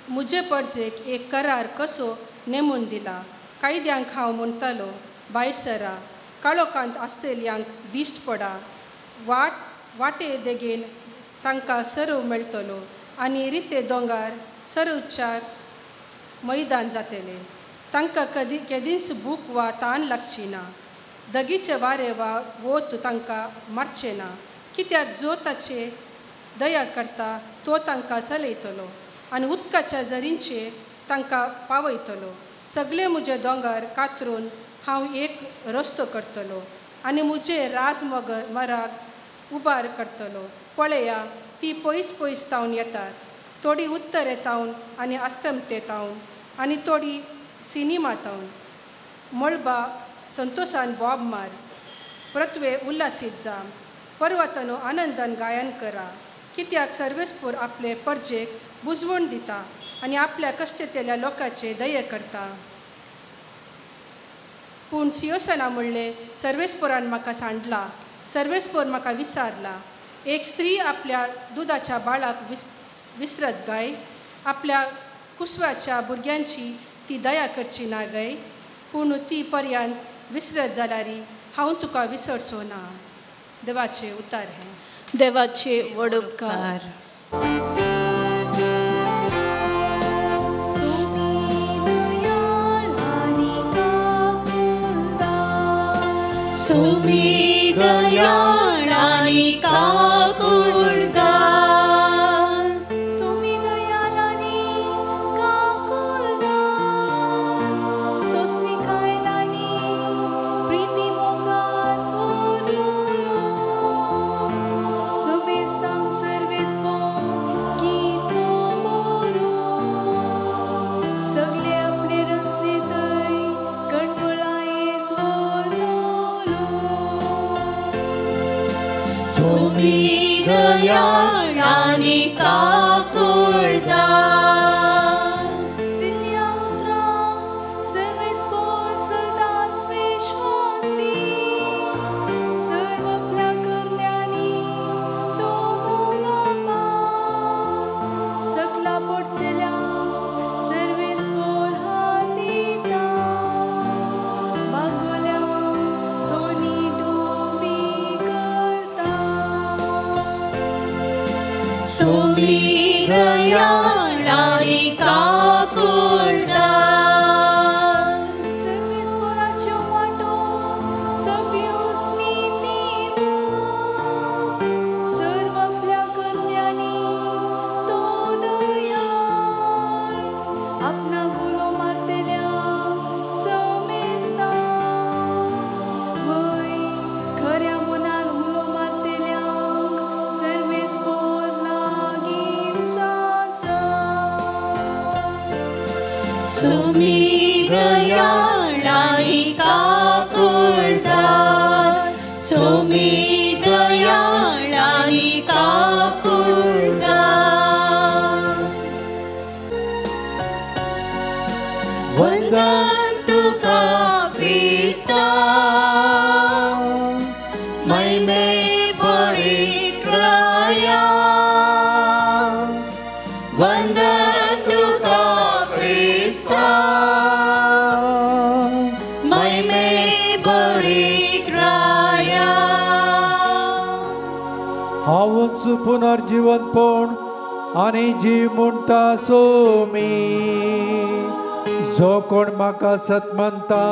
म्हजे परजेक एक करार कसो नेमून दिला. कायद्यांक हांव म्हणटालो, भायर सरा, काळोखांत आसतल्यांक दिश्ट पडा, वाट वाटे देगेन तांकां सरव मेळटलो आनी रिते दोंगर सरवच्यार मैदान जातलें. तांकां कदी केदींच भूक वा तान लागची ना, दगीचे वारें वा वोत तांकां मारचें ना. कित्याक जो ताचे दया करता तो तांकां चलयतलो आनी उदकाच्या झरींचे तांकां पावयतलो. सगळे म्हजे दोंगर कातरून हांव एक रस्तो करतलो आनी म्हजे राज मगर मराग उबार करतलो. पळया, ती पयस पयस तावन येतात, थोडी उत्तरे तावन आनी अस्तमते तावन आनी थोडी सिनेमा तावन. मळबा संतोषान बोब मार, प्रत्वे उल्हासीत जा, पर्वतानो आनंदान गायन करा. कित्याक सर्वेस्पर आपले परजेक बुजवण दिता आनी आपल्या कश्टेंतल्या लोकांचे दये करता. पूण सियोसना म्हणलें, सर्वेस्परान म्हाका सांडला, सर्वेस्पर म्हाका विसारला. एक स्त्री आपल्या दुदाच्या बाळाक विसरत गाय, आपल्या कुसव्याच्या भुरग्यांची ती दया करची ना गाय. पूण ती पर्यंत विसरत जाल्यार हांव तुका विसरचो ना. देवाचे उतार हें. देवाचे व्हड उपकार. सुमी दयाळ आनी काकुळदार, सोमी दयाळ आनी काकुळदार. दिल्या उतरां सर्वेस्पोर सदांच विश्वासी, सर्व आपल्या करण्यांनी तो मोगापा, सकला पडटल्या सर्वेस्पोर हात दिता, बागोल्या तो नीट उबी करता. सोमी दयाळ आनी काकुळदार. सर्वेस्पोराच्यो वाटो सगळ्योच नितीवान, सर्व आपल्या करण्यांनी तो दयाळ, आपणाक उलो मारतल्यांक समेस्ता, वय खऱ्या मनान उलो मारतल्यांक सर्वेस्पोर लागींच आसा. सोमी दयाळ आनी काकुळदार, सोमी दयाळ आनी काकुळदार. वंदन तुका क्रिस्ता, महिमे भरीत राया. वंदन तुका क्रिस्ता, महिमे भरीत राया. हांवूच पुनर्जीवनपण आनी जीव म्हणटा सोमी, जो कोण म्हाका सत मानता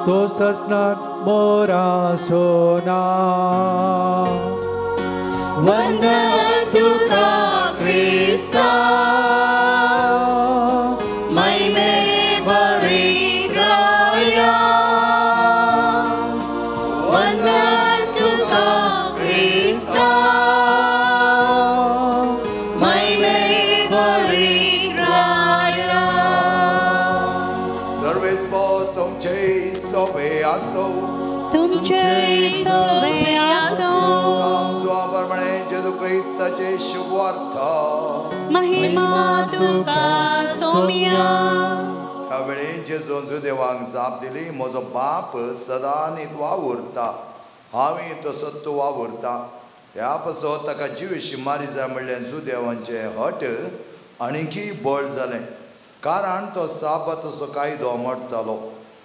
तो ससनाक मोरासो ना. वंदन तुका क्रिस्ता, महिमे भरीत राया. वंदन तुका क्रिस्ता, महिमे भरीत राया. सर्वेस्पोर तुमचे सोबे आसो, तुमचे सोबे आसो. प्रमाणे जेजू क्रिस्ताचे शुभवार्थ. महिमा तुका सोम्या. त्या वेळी जेजून जुदेवांक जाप दिली, म्हजो बाप सदां नीत वावुरता, हांवूय तसोच तो वावुरता. ह्या पासत ताका जिविशी मारी जाय म्हणलें जुदेवांचें हट आनीकय बळ जालें, कारण तो साबाताचो कायदो मोडटालो.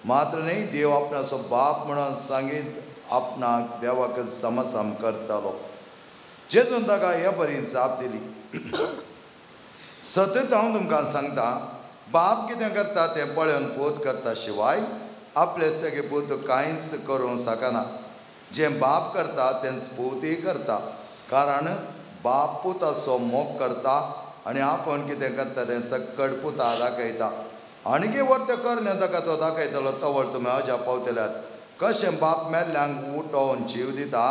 मात्र न्ही, देव आपणाचो बाप म्हणून सांगीत आपणाक देवाक समसम करतालो. जेजून ताका हे बरी जाप दिली, सतत हांव तुमकां सांगता, बाप कितें करता तें पळोवन पूत करता शिवाय आपलेच तेगे पूत कांयच करूंक शकना. जें बाप करता तेंच पूतय करता, कारण बाप पुताचो मोग करता आनी आपूण कितें करता तें सक्कड पुता दाखयता. आनीक वर्त करलें ताका तो दाखयतलो तवळ तुमी अजाप पावतल्यात. कशें बाप मेल्ल्यांक उठोवन जीव दिता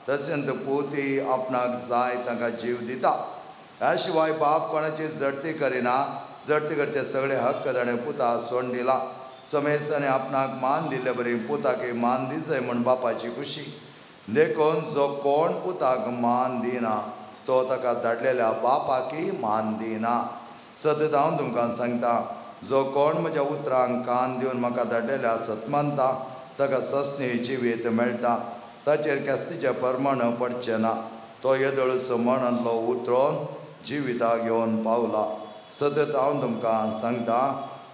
तशेंच पूतय आपणाक जाय तांकां जीव दिता. ह्या शिवाय बाप कोणाची जडती करिना, जडती करचे सगळे हक्क ताणें पुता सोडून दिला. समेस्तांनी आपणाक मान दिल्ले बरी पुताक मान दिसय म्हूण बापाची खुशी. देखून जो कोण पुताक मान दिना तो ताका धाडलेल्या बापाकय मान दिना. सतत हांव तुमकां सांगता, जो कोण म्हज्या उतरांक कान दिवन म्हाका धाडलेल्या सत मानता ताका सस्नी जिवीत मेळटा, ताचेर केस्तीचें प्रमाण पडचें ना. तो येदोळचो मणांतलो उतरोन जिविताक येवन पावला. सतत हांव तुमकां सांगता,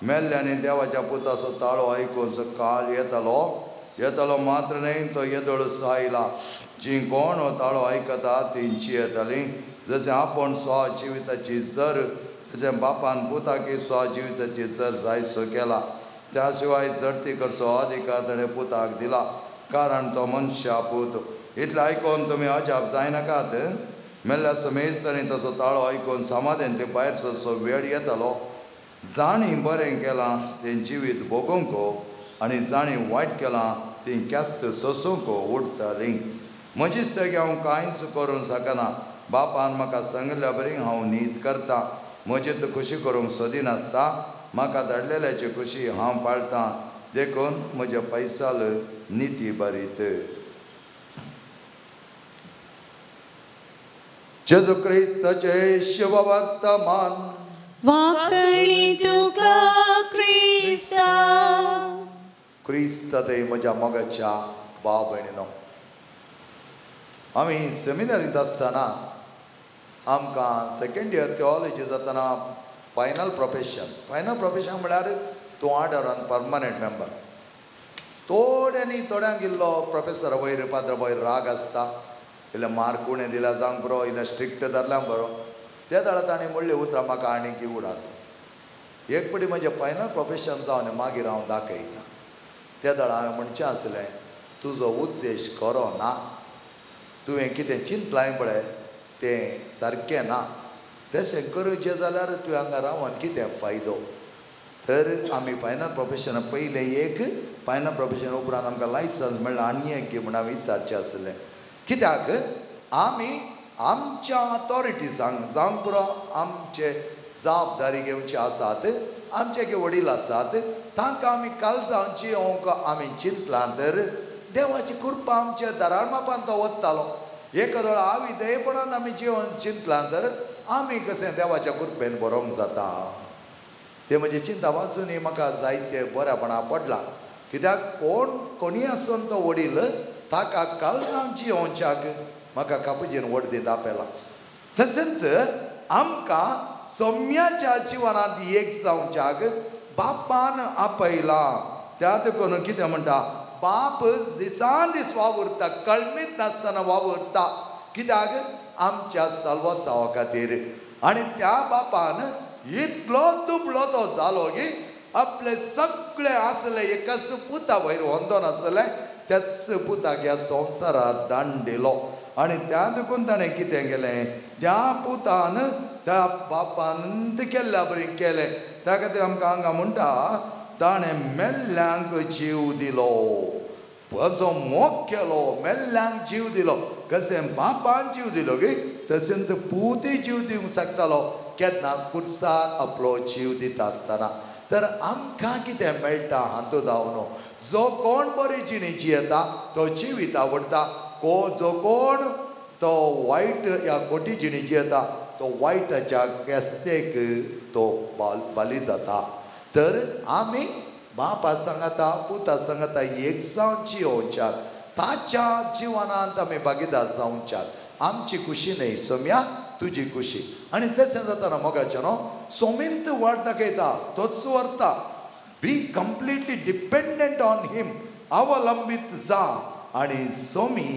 मेल्ल्यांनी देवाच्या पुताचो ताळो आयकून काळ येतालो, येतालो मात्र न्हय तो येदोळचो आयला. जीं कोण हो ताळो आयकता तीं जियेतालीं. जशें आपूण स्व जिविताची जर तशें बापान पुताकी स्व जिविताची जर जायसो केला. त्या शिवाय जडती करचो अधिकार ताणें पुताक दिला, कारण तो मनशा पूत. इतलें आयकून तुमी अजाप जायनाकात. मेल्ल्या समेस्तांनी तसो ताळो आयकून समाधांतले भायर सरचो वेळ येतालो. जांणी बरें केलां तें जिवीत भोगूंक आनी जांणी वायट केलां तीं केस्त सोसूंक उठतालीं. म्हजीच तगी हांव कांयच करूंक शकना. बापान म्हाका सांगिल्ल्या बरी हांव नीत करता. म्हजी तर खुशी करूंक सोदिनासता म्हाका धाडलेल्याची खुशी हांव पाळटां. देखून म्हज्या पैसाल निती बरीत. जेजू क्रिस्ताचे शुभवर्तमान. वाकणी तुका क्रिस्ता. क्रिस्त ते म्हज्या मोगाच्या भाव भयणीनो, आमी सेमिनारींत आसतना आमकां सेकेंड इयर थियोलॉजी जातना फायनल प्रोफेशन, फायनल प्रोफेशन म्हळ्यार तूं ऑर्डर ऑन परमनंट मेंबर. थोड्यांनी थोड्यांक इल्लो प्रोफेसर वयर पाद्र वयर राग आसता, इल्ले मार्क उणें दिल्या जावंक बरो, इल्लें स्ट्रिक्ट धरल्या बरो. त्या वेळार ताणें म्हणलें उतरां म्हाका आनीक उडास आसा. एक पटी म्हजें फायनल प्रोफेशन जावन मागीर हांव दाखयता. त्या वेळार हांवें म्हणचें आसलें, तुजो उद्देश खरो ना, तुवें कितें चिंतलां पळय तें सारकें ना, तशें करूचें जाल्यार तुवें हांगा रावन कितें फायदो. तर आमी फायनल प्रोफेशन पयलें एक फायनल प्रोफेशन उपरांत आमकां लायसन्स मेळ्ळें आनी एक म्हूण आमी विचारचें आसलें. कित्याक आमी आमच्या अथॉरिटीजांक जावंक पुरो आमचे जबाबदारी घेवचे आसात, आमचे जे वडील आसात तांकां आमी कालजावन जियोंक आमी चिंतलां तर देवाची कृपा आमच्या दराळ मापान तो वतालो. एक वेळा आमी देवपणान आमी जिवन चिंतलां तर आमी कशें देवाच्या कृपेन बरोवंक जाता. तें म्हजें चिंता वाचूनय म्हाका जायते बऱ्यापणा पडलां. कित्याक कोण कोणीय आसून तो वडील ताका कालजावन जियोवच्याक म्हाका कापुजीन वडदीन दापेलां. तशेंच आमकां सौम्याच्या जिवनांत एक जावच्याक बापान आपयलां. त्या देखून कितें म्हणटा, बाप दिसान दीस वावुरता, कळमीत नासतना वावुरता. कित्याक आमच्या साल्वासांवा खातीर. आनी त्या बापान इतलो दुबळो तो जालो की आपले सगळे आसले एकाच पुता वयर वंदोन आसलें त्याच पुताक ह्या संवसारांत दांड दिलो. आनी त्या देखून ताणें कितें केलें, त्या पुतान त्या बापान केल्ल्या बरी केलें. त्या खातीर आमकां हांगा म्हणटा, ताणें मेल्ल्यांक जीव दिलो, जो मोग केलो मेल्ल्यांक जीव दिलो. कशें बापान जीव दिलो की तशेंच पूतय जीव दिवंक शकतालो केन्ना कुर्सार आपलो जीव दिता आसतना. तर आमकां कितें मेळटा हातूंत जावन, जो कोण बरी जिणी जियेता तो जिवीत आवडटा, जो कोण तो वायट ह्या खोटी जिणी जियेता तो वायटाच्या केस्तेक तो बाली जाता. तर आमी बापा सांगता पुता सांगता एक जावन जियोवच्याक, ताच्या जिवनांत आमी भागीदार जावच्याक. आमची खुशी न्हय सोम्या, तुजी खुशी. आनी तशें जातना मोगाचें न्हू सोमींत वाट दाखयता, तोच व्हरता. Be completely dependent on him, अवलंबीत जा आनी सोमी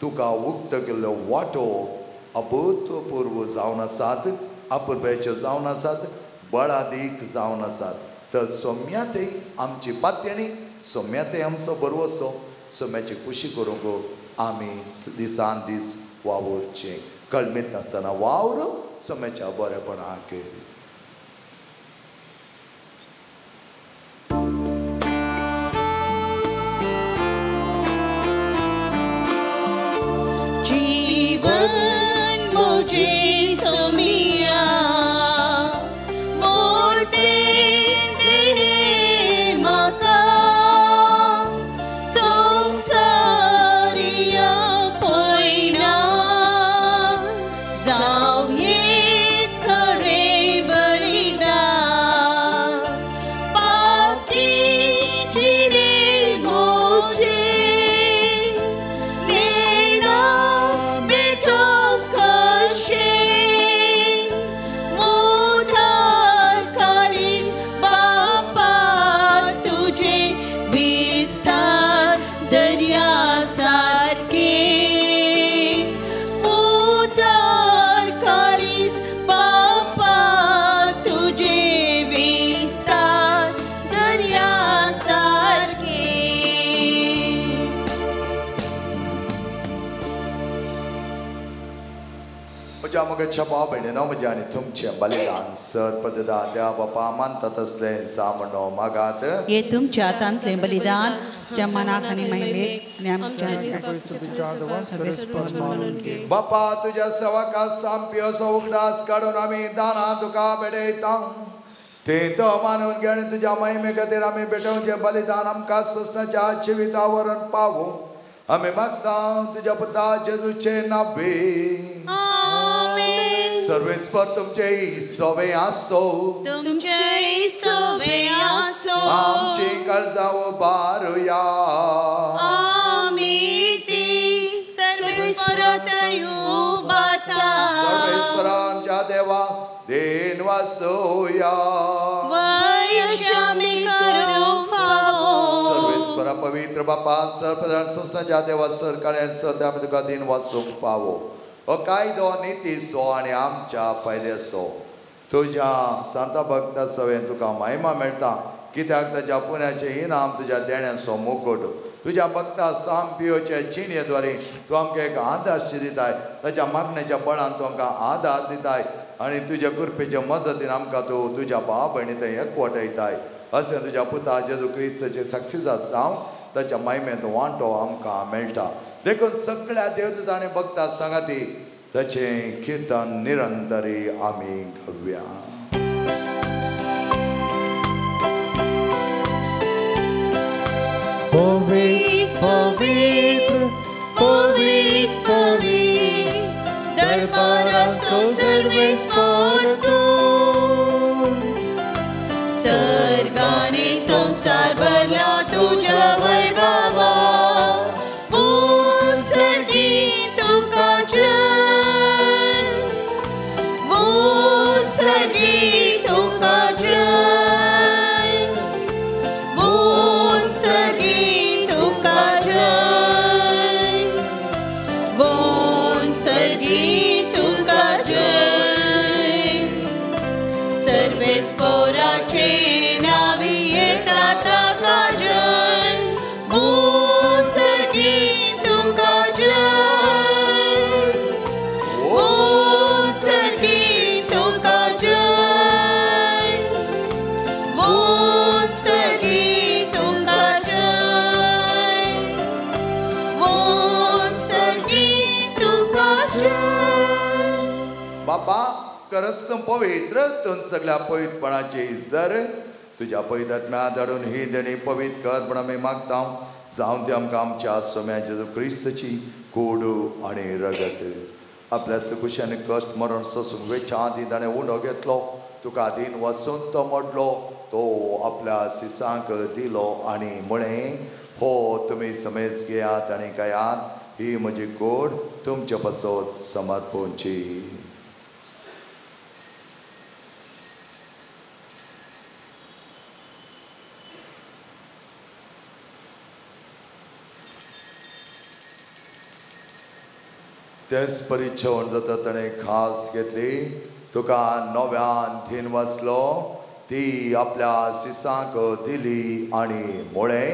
तुका उक्त केल्ल्यो वाटो अभूतपूर्व जावन आसात, अपुरबायेच्यो जावन आसात, बळादीक जावन आसात. तर सोम्यातय आमची पातयणी, सोम्यातय आमचो भरवसो, सोम्याची खुशी करूंक आमी दिसान दीस वावुरचें. कळमीत नासतना वावर सोम्याच्या बरेपणाक. जीवन मुझे सोमिया मोटे देणे म्हाका, संवसारिया पयणा जावं खरें बलिदान, पापी जिणे म्हजें नेणा बेठो कशें, उदार काळीज बापा तुजें विस्तार दर्या सारकें, उदार काळीज बापा तुजें विस्तार दर्या सारकें. म्हज्या मोगाच्या भाव भयणीनो, म्हजें आनी तुमचें बलिदान सर पददा देवा बापा मानता तसलें जावं मागात. हे तुमच्या हातांतलें बलिदान ज्या मनाक आनी महिमेक आनी आमच्या बापा तुज्या सेवका सामपी असो उगडास काडून आमी दानां तुका भेटयता. ते तो मानून घे आनी तुज्या महिमे खातीर आमी भेटोवचें बलिदान आमकां ससनाच्या जिविता वरून पावूं. आमी मागता तुज्या पुता जेजूचे नावे. आमेन. सर्वेस्पर तुमचे सोवे आसो तुमचे सोवे आसो आमची काळजां उबारुया आमी ती सर्वेस्परा थंय उबारता सर्वेस्परा आमच्या देवा then वासोया वयशामी करूंक फावो सर्वेस्परा पवित्र बापा सर्वप्रधान संस्थांच्या देवा सर काळ्यान सर आमी तुका then वासूंक फावो हो कायदो नितीचो आनी आमच्या फायद्याचो तुज्या सांता भक्ता सवेन तुका महिमा मेळटा कित्याक ताज्या पुण्याचें इनाम तुज्या देण्याचो मुकुट तुज्या भक्ता सामपियोच्या जिणेद्वारे तूं आमकां एक आदर्श दिताय ताच्या मागण्याच्या बळान तूं आमकां आदार दिताय आनी तुज्या कृपेच्या मजतीन आमकां तूं तुज्या भाव भयणी थंय एकवटयताय अशें तुज्या पुता जेजू क्रिस्ताचे साक्षीदार जावन ताच्या महिमेंत वांटो आमकां मेळटा देखून सगळ्या देवदूत आनी भक्ता सांगाती ताचें किर्तन निरंतरी आमी गावया. पवित्र पवित्र पवित्र पवित्र दरबाराचो सर्वेस्पर तूं सर्गानी संवसार भरला तुज्या वैभवा पवित्र तूं सगळ्या पवित्रपणाची जर तुज्या पवित्र आत्म्या धाडून ही देणी पवित्र कर म्हण आमी मागता जावं ती आमकां आमच्या सोम्या जेजू क्रिस्ताची कोड आनी रगत आपल्या सुकुशान कश्ट मरण सोसूंक वेच्या आदी ताणें उंडो घेतलो तुका दीन वचून तो मोडलो तो आपल्या सिसांक दिलो आनी म्हळें हो तुमी समेज घेयात आनी खायात ही म्हजी कोड तुमचे पासत समर्पणची. तेच परी जेवण जाता ताणें खास घेतली तुका नव्यान थीन वाचलो ती आपल्या सिसांक दिली आनी म्हळें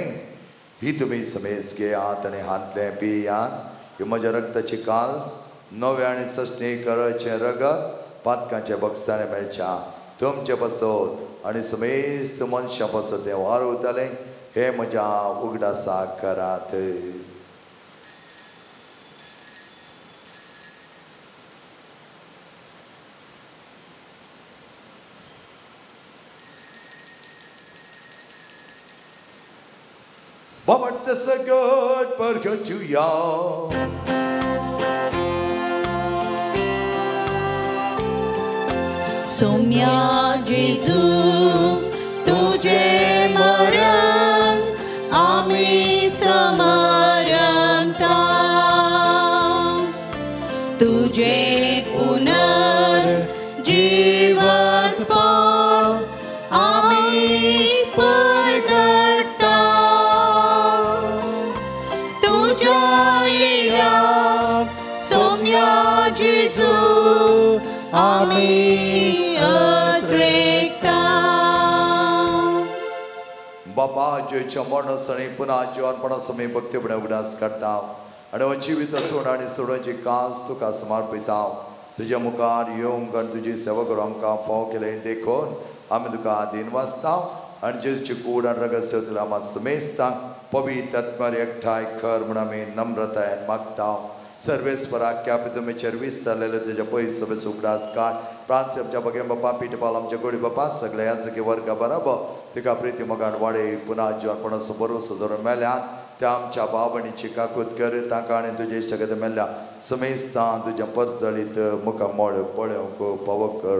ही तुमी समेज घेयात आनी हांतलें पियात ही म्हज्या रक्ताची काल्स नव्या आनी सश्टी कराचें रगत पातकांचे बक्षाणे मेळच्या तुमचे पासत आनी समेस्त मनशां पासत तें वार उरतालें हें म्हज्या उगडासाक करात. Babart sagat pergatuya Somya Jesu tujhe maran ami samaranta tujhe punar jivat pan ami परगटता Somya Jesu आमी अद्रेकता. बाबा जेच्या मरणासणी पुन्हा जिवानपणा आमी भक्तीपणे उगडास काडटा आनी हो जिवीत सोड आनी सोडोवची कास तुका समर्पिता तुज्या मुखार येवंक आनी तुजी सेवा करूंक आमकां फावो केलें देखून आमी तुका आदीन वाचता आनी जेजूची कूड आनी रगत सेवतल्या आमकां समेस्तांक पवित्र आत्म्यार एकठांय कर म्हूण आमी नम्रतायेन मागता. सर्वेस्पराक तुमी विस्तारलेले तुज्या पयस सगळे उगडास काड प्रांत आमच्या बगे बापा पिटपाल आमच्या गोडी बापा सगळे यांचकी वर्गा बरोबर तिका प्रिती मोगान वाडय पुन्हा जिवानपणाचो भरोसो धरून मेल्यान त्या आमच्या भाव-भयणीची काकूत कर तांकां आनी तुजे इश्टागत मेळ्ळ्या समेस्तां तुज्या परजळीत मुखामळ पळोवंक पावो कर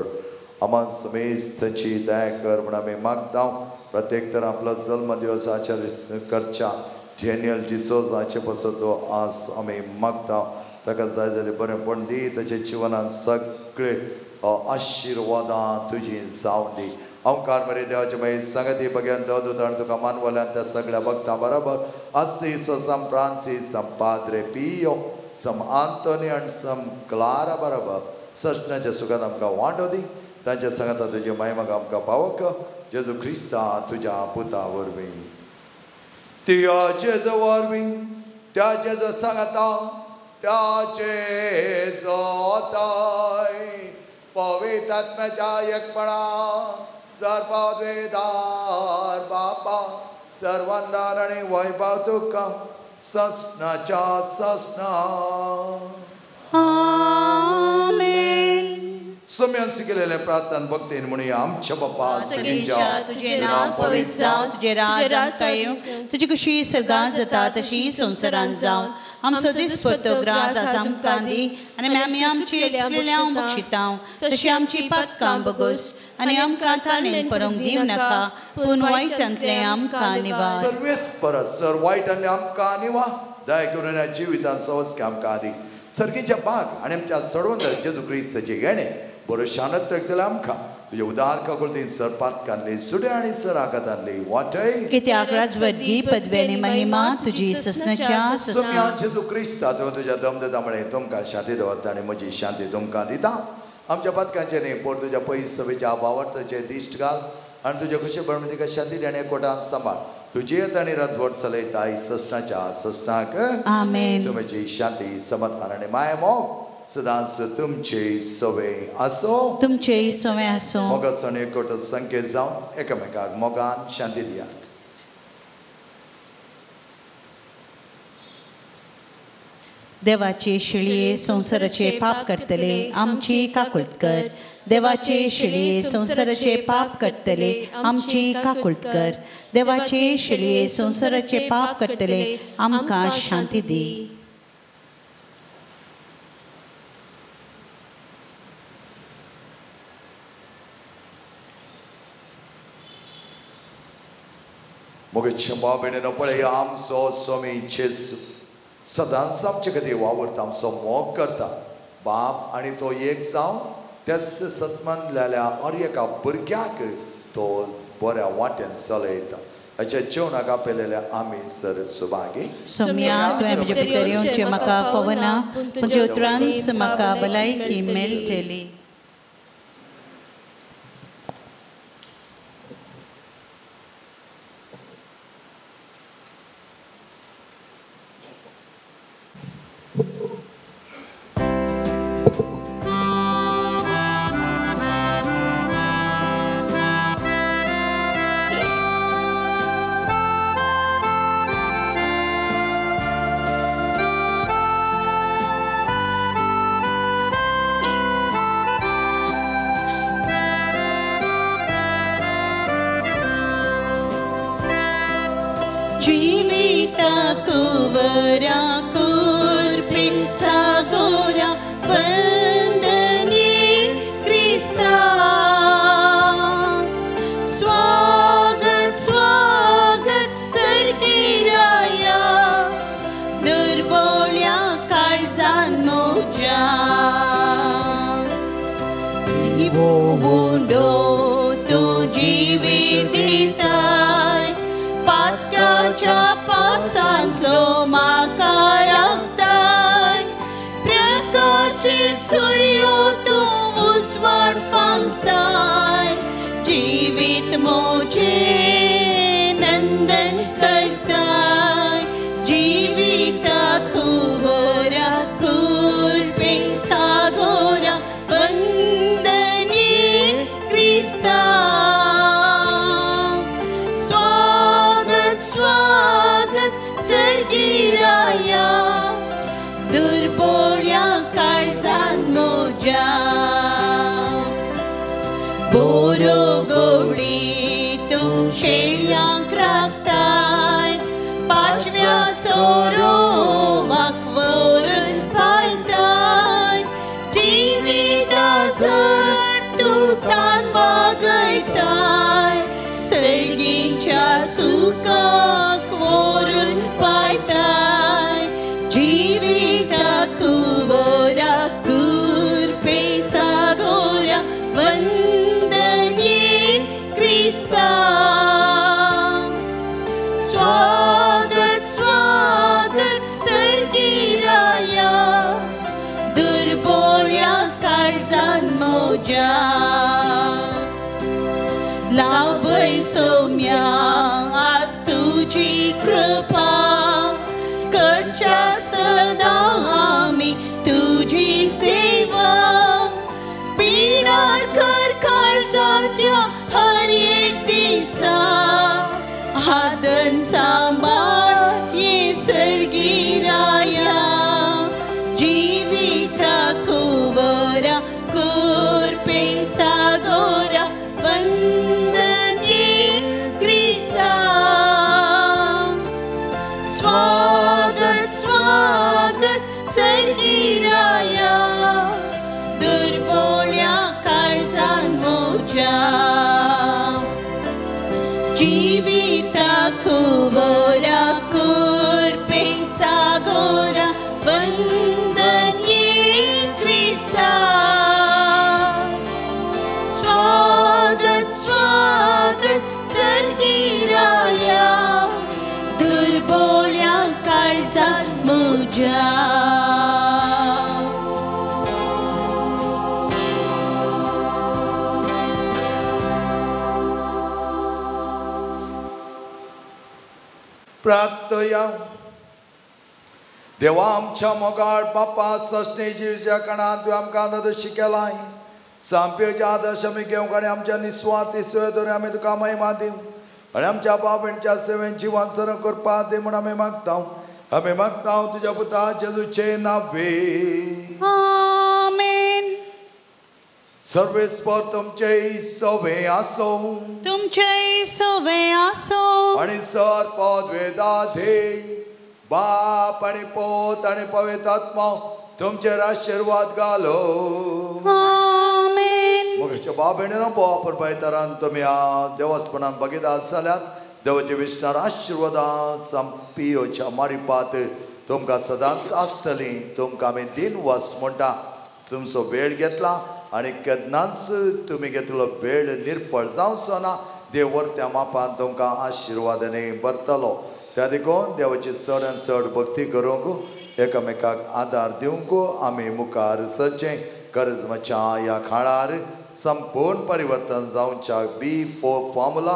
आमा समेस्तांची दया कर म्हूण आमी मागता. प्रत्येक तर आपलो जल्म दिवस आचर करच्या डॅनियल डिसोजाचे पासत आज आमी मागता. ताका जाय जाल्यार बरेंपण दी ताच्या जिवनांत सगळे आशिर्वादां तुजी जावं दी. ओंकार मरे देवाचे मागीर सांगती बग्यान देवदूत आनी तुका मानवल्यान त्या सगळ्या भक्तां बरोबर आसी सम फ्रांसीस सम पाद्रे पियो सम आंतोनी आनी सम क्लारा बरोबर सजनाच्या सुखान आमकां वांटो दी. तांच्या सांगाता तुजे मायमाक आमकां पावक जेजू क्रिस्ता तुज्या पुता वरवीं त्या जेजू वरवीं त्या जेजू सांगाता त्या जेजोताय पवित्र आत्म्याच्या एकपणा सर्वद्वेदार बापा सर्वांदार आनी वैभव तुका ससनाच्या ससना. आमेन. सम्यान शिकलेले प्रार्थना भक्तीन म्हणूया आमच्या बापा सगळींच्या तुझे नाव पवित्र जावं, तुझे राज आमकां येवं, तुजी खुशी सर्गांत जाता तशी संवसारांत जावं. आमचो दिसपट्टो ग्रास आज आमकां दी आनी आमी आमची चुकलेल्यांव बक्षितांव तशी आमची पातकां बगोस आनी आमकां ताणेन पडोवंक दिवं नाका पूण वायटांतलें आमकां निवार. सर्वेस परस सर वायटांतलें आमकां निवार दया करून ह्या जिवितांत सवस्की आमकां दी. सर्गीच्या बाग आनी आमच्या सडवंदर जेजू क्रिस्ताचे घेणे बरो शानत रखतले आमकां तुजे उदार काकुळतीन सर पातकांतली सुड्या आनी सर आघातांतली वाटय कित्याक राजवटगी पदवी आनी महिमा तुजी ससनाच्या सगळ्या जेजू क्रिस्ता तूं तुज्या दम दिता म्हळें तुमकां शांती दवरता आनी म्हजी शांती तुमकां दिता. आमच्या पातकांचें न्ही पूण तुज्या पयस सभेच्या बावडचाचेर दिश्ट घाल आनी तुज्या खुशे बळमे तिका शांती आनी एकवटान सांबाळ. तुजी येत आनी राजवट चलयता ससनाच्या ससनाक. आमेन. तुमची शांती समाधान आनी माया मोग सदांच तुमचे सवे आसो तुमचे सवे आसो. मोगाचो आनी एकवटाचो संकेत जावन एकामेकाक मोगान शांती दियात. देवाचे शिळये संवसाराचे पाप करतले आमची काकुळट कर. देवाचे शिळये संवसाराचे पाप करतले आमची काकुळट कर. देवाचे शिळये संवसाराचे पाप करतले आमकां शांती दी. मोगेच्या भाव-भयणींनो पळय आमचो स्वामी जेजू सदांच आमचे खातीर वावुरता, आमचो मोग करता. बाप आनी तो एक जावन त्याच सत्मानलेल्या हर एका भुरग्याक तो बऱ्या वाट्यान चलयता. हाच्या जेवणाक आपयलेल्या आमी सर सुभागी. सोम्या तुवें म्हजे भितर येवचें म्हाका फावना पूण तुज्या उतरांच म्हाका भलायकी मेळटली. सुखाक व्हरून पायताय जिविता कुवरा कुरपे सागोरा वंदन ये क्रिस्ता स्वागत स्वागत सर्गिराया दुर्बोळ्या काळजान मोजा लाभय सौम्या आज तुजी कृपा करच्या सदा आमी तुजी सेवा पिणार कर काळजांतल्या हर एक दिसा हातन सांबाळ ये सर्गिराया जिविता कुवरा कुरपे सागोरा वंदन ये क्रिस्ता स्वागत स्वागत सर्गिराया दुर्बोळ्या काळजान मोजा जिविता कुवरा कुरपे सागोरा वंदन ये क्रिस्ता स्वागत स्वागत सर्गिराया दुर्बोळ्या काळजान मुजा. प्रार्थया देवा आमच्या मोगाळ बापा सस्ने जिवीच्या कणांत तुवें आमकां आदर्श केलाय सामप्याचे आदर्श आमी घेवंक आनी आमच्या निस्वार्थी सेवे आमी तुका महिमा दिवं आनी आमच्या बाप-भयणीच्या सेवेन जिवान सर करपा दी म्हूण आमी मागता. आमी मागता तुज्या पुता जेजूचे नावे. आमेन. सर्वेस्पर तुमचे सवे आसो तुमचे सवे आसो आनी सर पदवेदाधे बाप आनी पोत आनी पवित्र आत्मा तुमचेर आशिर्वाद घालो. आमेन. मोगेच्या बाप भयणीनो बोवा परबायतारान तुमी देवासपणान भागीदार जाल्यात. देवाचे विस्तार आशिर्वादां संपियोच्या मारिपात तुमकां सदांच आसतली. तुमकां आमी दिन वास म्हणटा. तुमचो वेळ घेतला आनी केन्नाच तुमी घेतलो वेळ निर्फळ जावचो ना. देव वर्त्या मापान तुमकां आशिर्वादांनी भरतलो. त्या देखून देवाची चड आनी चड भक्ती करूंक एकामेकाक आदार दिवंक आमी मुखार सरचें. गरजमाच्या ह्या काळार संपूर्ण परिवर्तन जावच्या B4 formula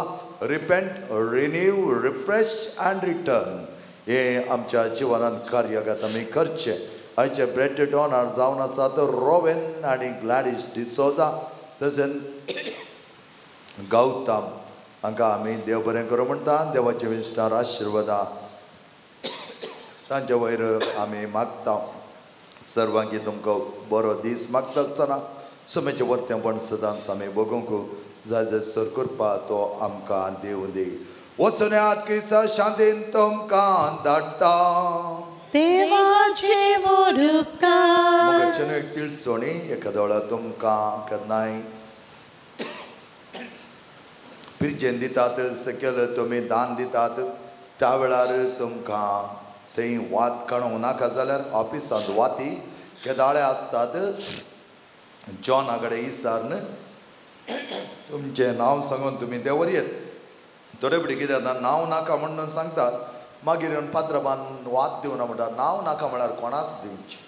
repent renew refresh and return हें आमच्या जिवनान कार्यगत आमी करचें. आयचे ब्रेड डॉनर जावन आसात रोवेन आनी ग्लॅडीस डिसोजा तशेंच गौतम हांकां आमी देव बरें करूं म्हणटा. देवाचे विस्तार आशिर्वादां तांचे वयर आमी मागता. सर्वांकी तुमकां बरो दीस मागता आसतना सुमेचें वर्तेंपण सदांच आमी बगूंक जाय जाय सर करपा तो आमकां दिवं दी. वचुन्यात क्रिस्ता शांतीन तुमकां धाडटा. देवाचे उपकार. मोगाचें एक तिळसोणी एखाद्या वेळार तुमकां केन्नाय पिरजेन दितात सकयल तुमी दान दितात त्या वेळार तुमकां थंय वात काडूंक नाका जाल्यार ऑफिसांत वाती केदाळे आसतात. जॉना कडेन विचारून तुमचें नांव सांगून तुमी ते वरयत. थोडे फावटी कितें जाता नांव नाका म्हणून सांगतात मागीर येवन पात्राबान वात दिवना म्हणटा. नांव नाका म्हळ्यार कोणाच दिवचें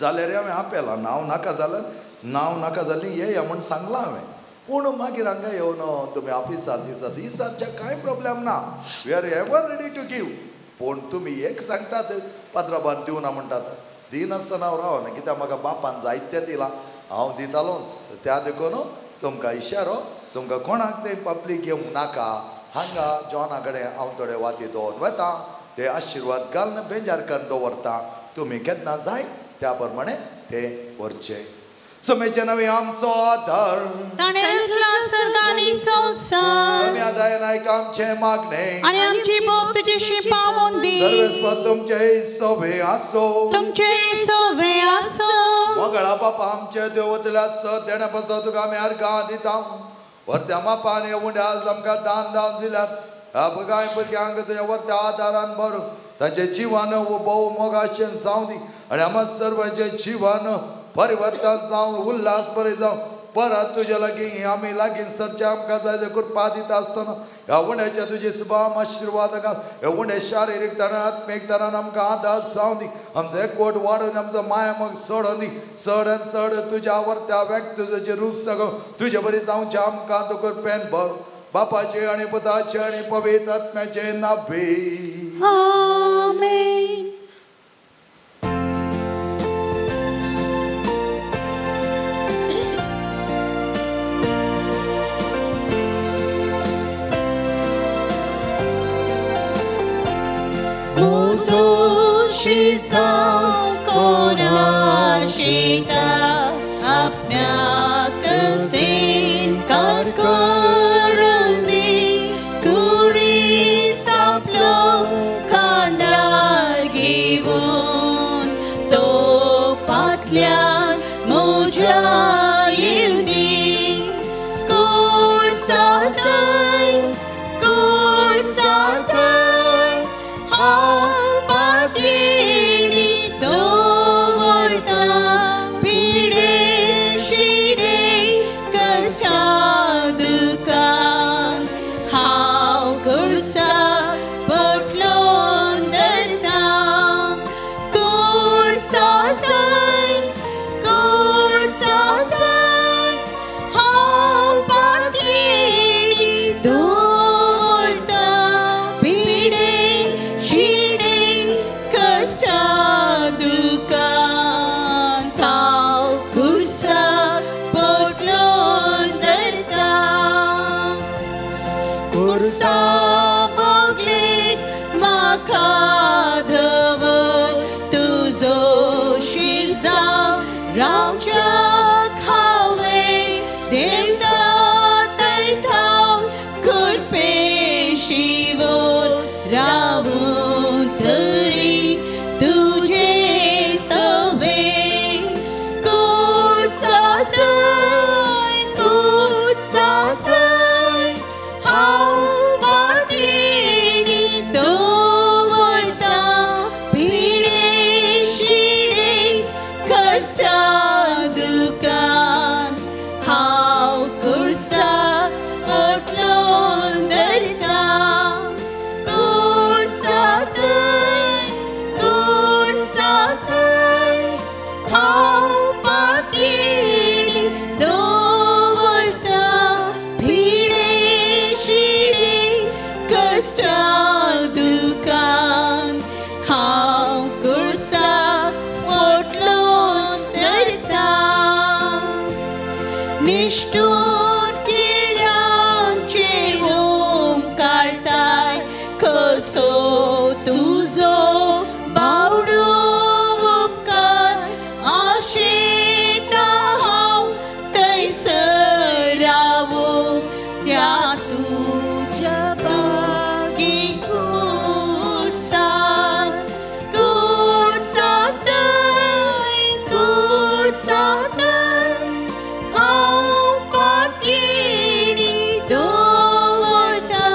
जाल्यार हांवें आपयलां नांव नाका जाल्यार नांव नाका जालें येया म्हूण सांगलां हांवें. पूण मागीर हांगा येवन तुमी ऑफिसांत दिसात इसाच्या कांय प्रॉब्लेम ना. We are ever ready to give. पूण तुमी एक सांगतात पात्राबान दिवना म्हणटात. दिनासतना हांव रावना कित्याक म्हाका बापान जायतें दिलां हांव दितालोच. त्या देखून तुमकां इशारो तुमकां कोणाक तें पब्लीक घेवंक नाका. हांगा जॉना कडेन हांव थोडे वाती दवरून वता ते आशिर्वाद घालून बेंजार करून दवरता. तुमी केन्ना जाय त्या प्रमाणे ते व्हरचे. सुमेचे नवे आमचो आधार ताणें रचला सर्ग आनी संवसार. सम्या दयेन आयक आमचें मागणें आनी आमची बोब तुजेशी पावोवन दी. सर्वेस्पर तुमचे सोवे आसो तुमचे सोवे आसो. मोगळा बापा आमचे देवतल्या स देण्या पासत तुका आमी अर्गां दिता. वरत्या मापान हे उंडे आज आमकां दान दान दिल्यात ह्या भुरग्यां भुरग्यांक तुज्या वरत्या आदारान भर तांचे जिवन भोव मोगाचें जावं दी आनी आमकां सर्वांचें जिवन परिवर्तन जावन उल्हास बरें जावं परत तुज्या लागीं आमी लागीं सरचें आमकां जाय ते कृपा दिता आसतना ह्या उंड्याच्या तुजे सुभाम आशिर्वाद घाल ह्या उंडे शारिरीक तरान आत्मीक तरान आमकां आदार जावं दी आमचो एकवट वाडून आमचो माया मग चडोवन दी चड आनी चड तुज्या वरत्या व्यक्तित्वाचें रूप सगळो तुजे बरी जावचें आमकां तूं कृपेन भर बापाचे आनी पुताचे आनी पवित्र आत्म्याचे नांवे आमेन. Muzo konashita apnyak sin karkarani kuri saplo kandar givun to patlian muja yildi kursatai kursatai पातेणी दवरता पिडे शिडे कश्टा दुकान हांव कुर्सा पोटलोन धरता कुर्साताय कुर्साताय हांव पातेणी दवरता पिडे शिडे कश्टा दुकान हांव कुर्सा पोटलोन धरता कुर्सा मोगलेक म्हाका धवर तुजो शिजांव रावच्याक हांवें देवता तैथाव कृपे शिवोर रावून तरी तुजे सवे कुर्साताय कुर्साताय हांव पातेणी दवरता पिडे शिडे कश्टा दुकान हांव कुर्सा पोटलोन धरता कुर्साताय कुर्साताय हांव पातेणी दवरता पिडे शिडे कश्टा दुकान हांव कुर्सा पोटलोन धरता निश्ठूर किड्यांचे होम काडताय कसो तुजो बावडो उपकार आशेता हांव थंयसर रावूंक त्या तुज्या बागी कुर्सान कुर्साताय कुर्साताय हांव पातेणी दवरता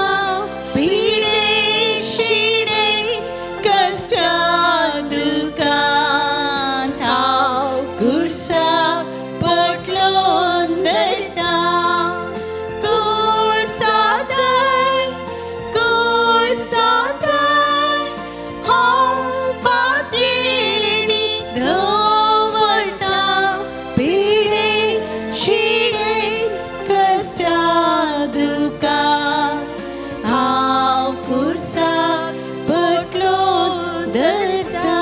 पिडे शिडे कश्टा दुकान हांव कुर्सा पोटलोन धरता कुर्साताय कुर्साताय हांव पातेणी दवरता पिडे शिडे कश्टा दुकान हांव कुर्सा पोटलोन धरता.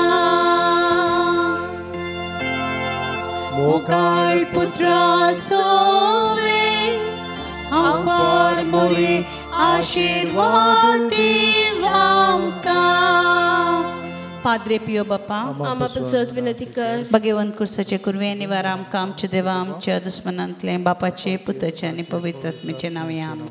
मोगाळ पुत्रा सोवे हांव पार मोरे आशिर्वाद दीव आमकां. पाद्रे पियो बापा आमा पसरत विनंती कर. भगवंत कुर्साचे कुरवे निवार आमकां आमच्या देवा आमच्या दुस्मनांतलें बापाचे पुताचे आनी पवित्र आत्म्याचे नांव आमेन.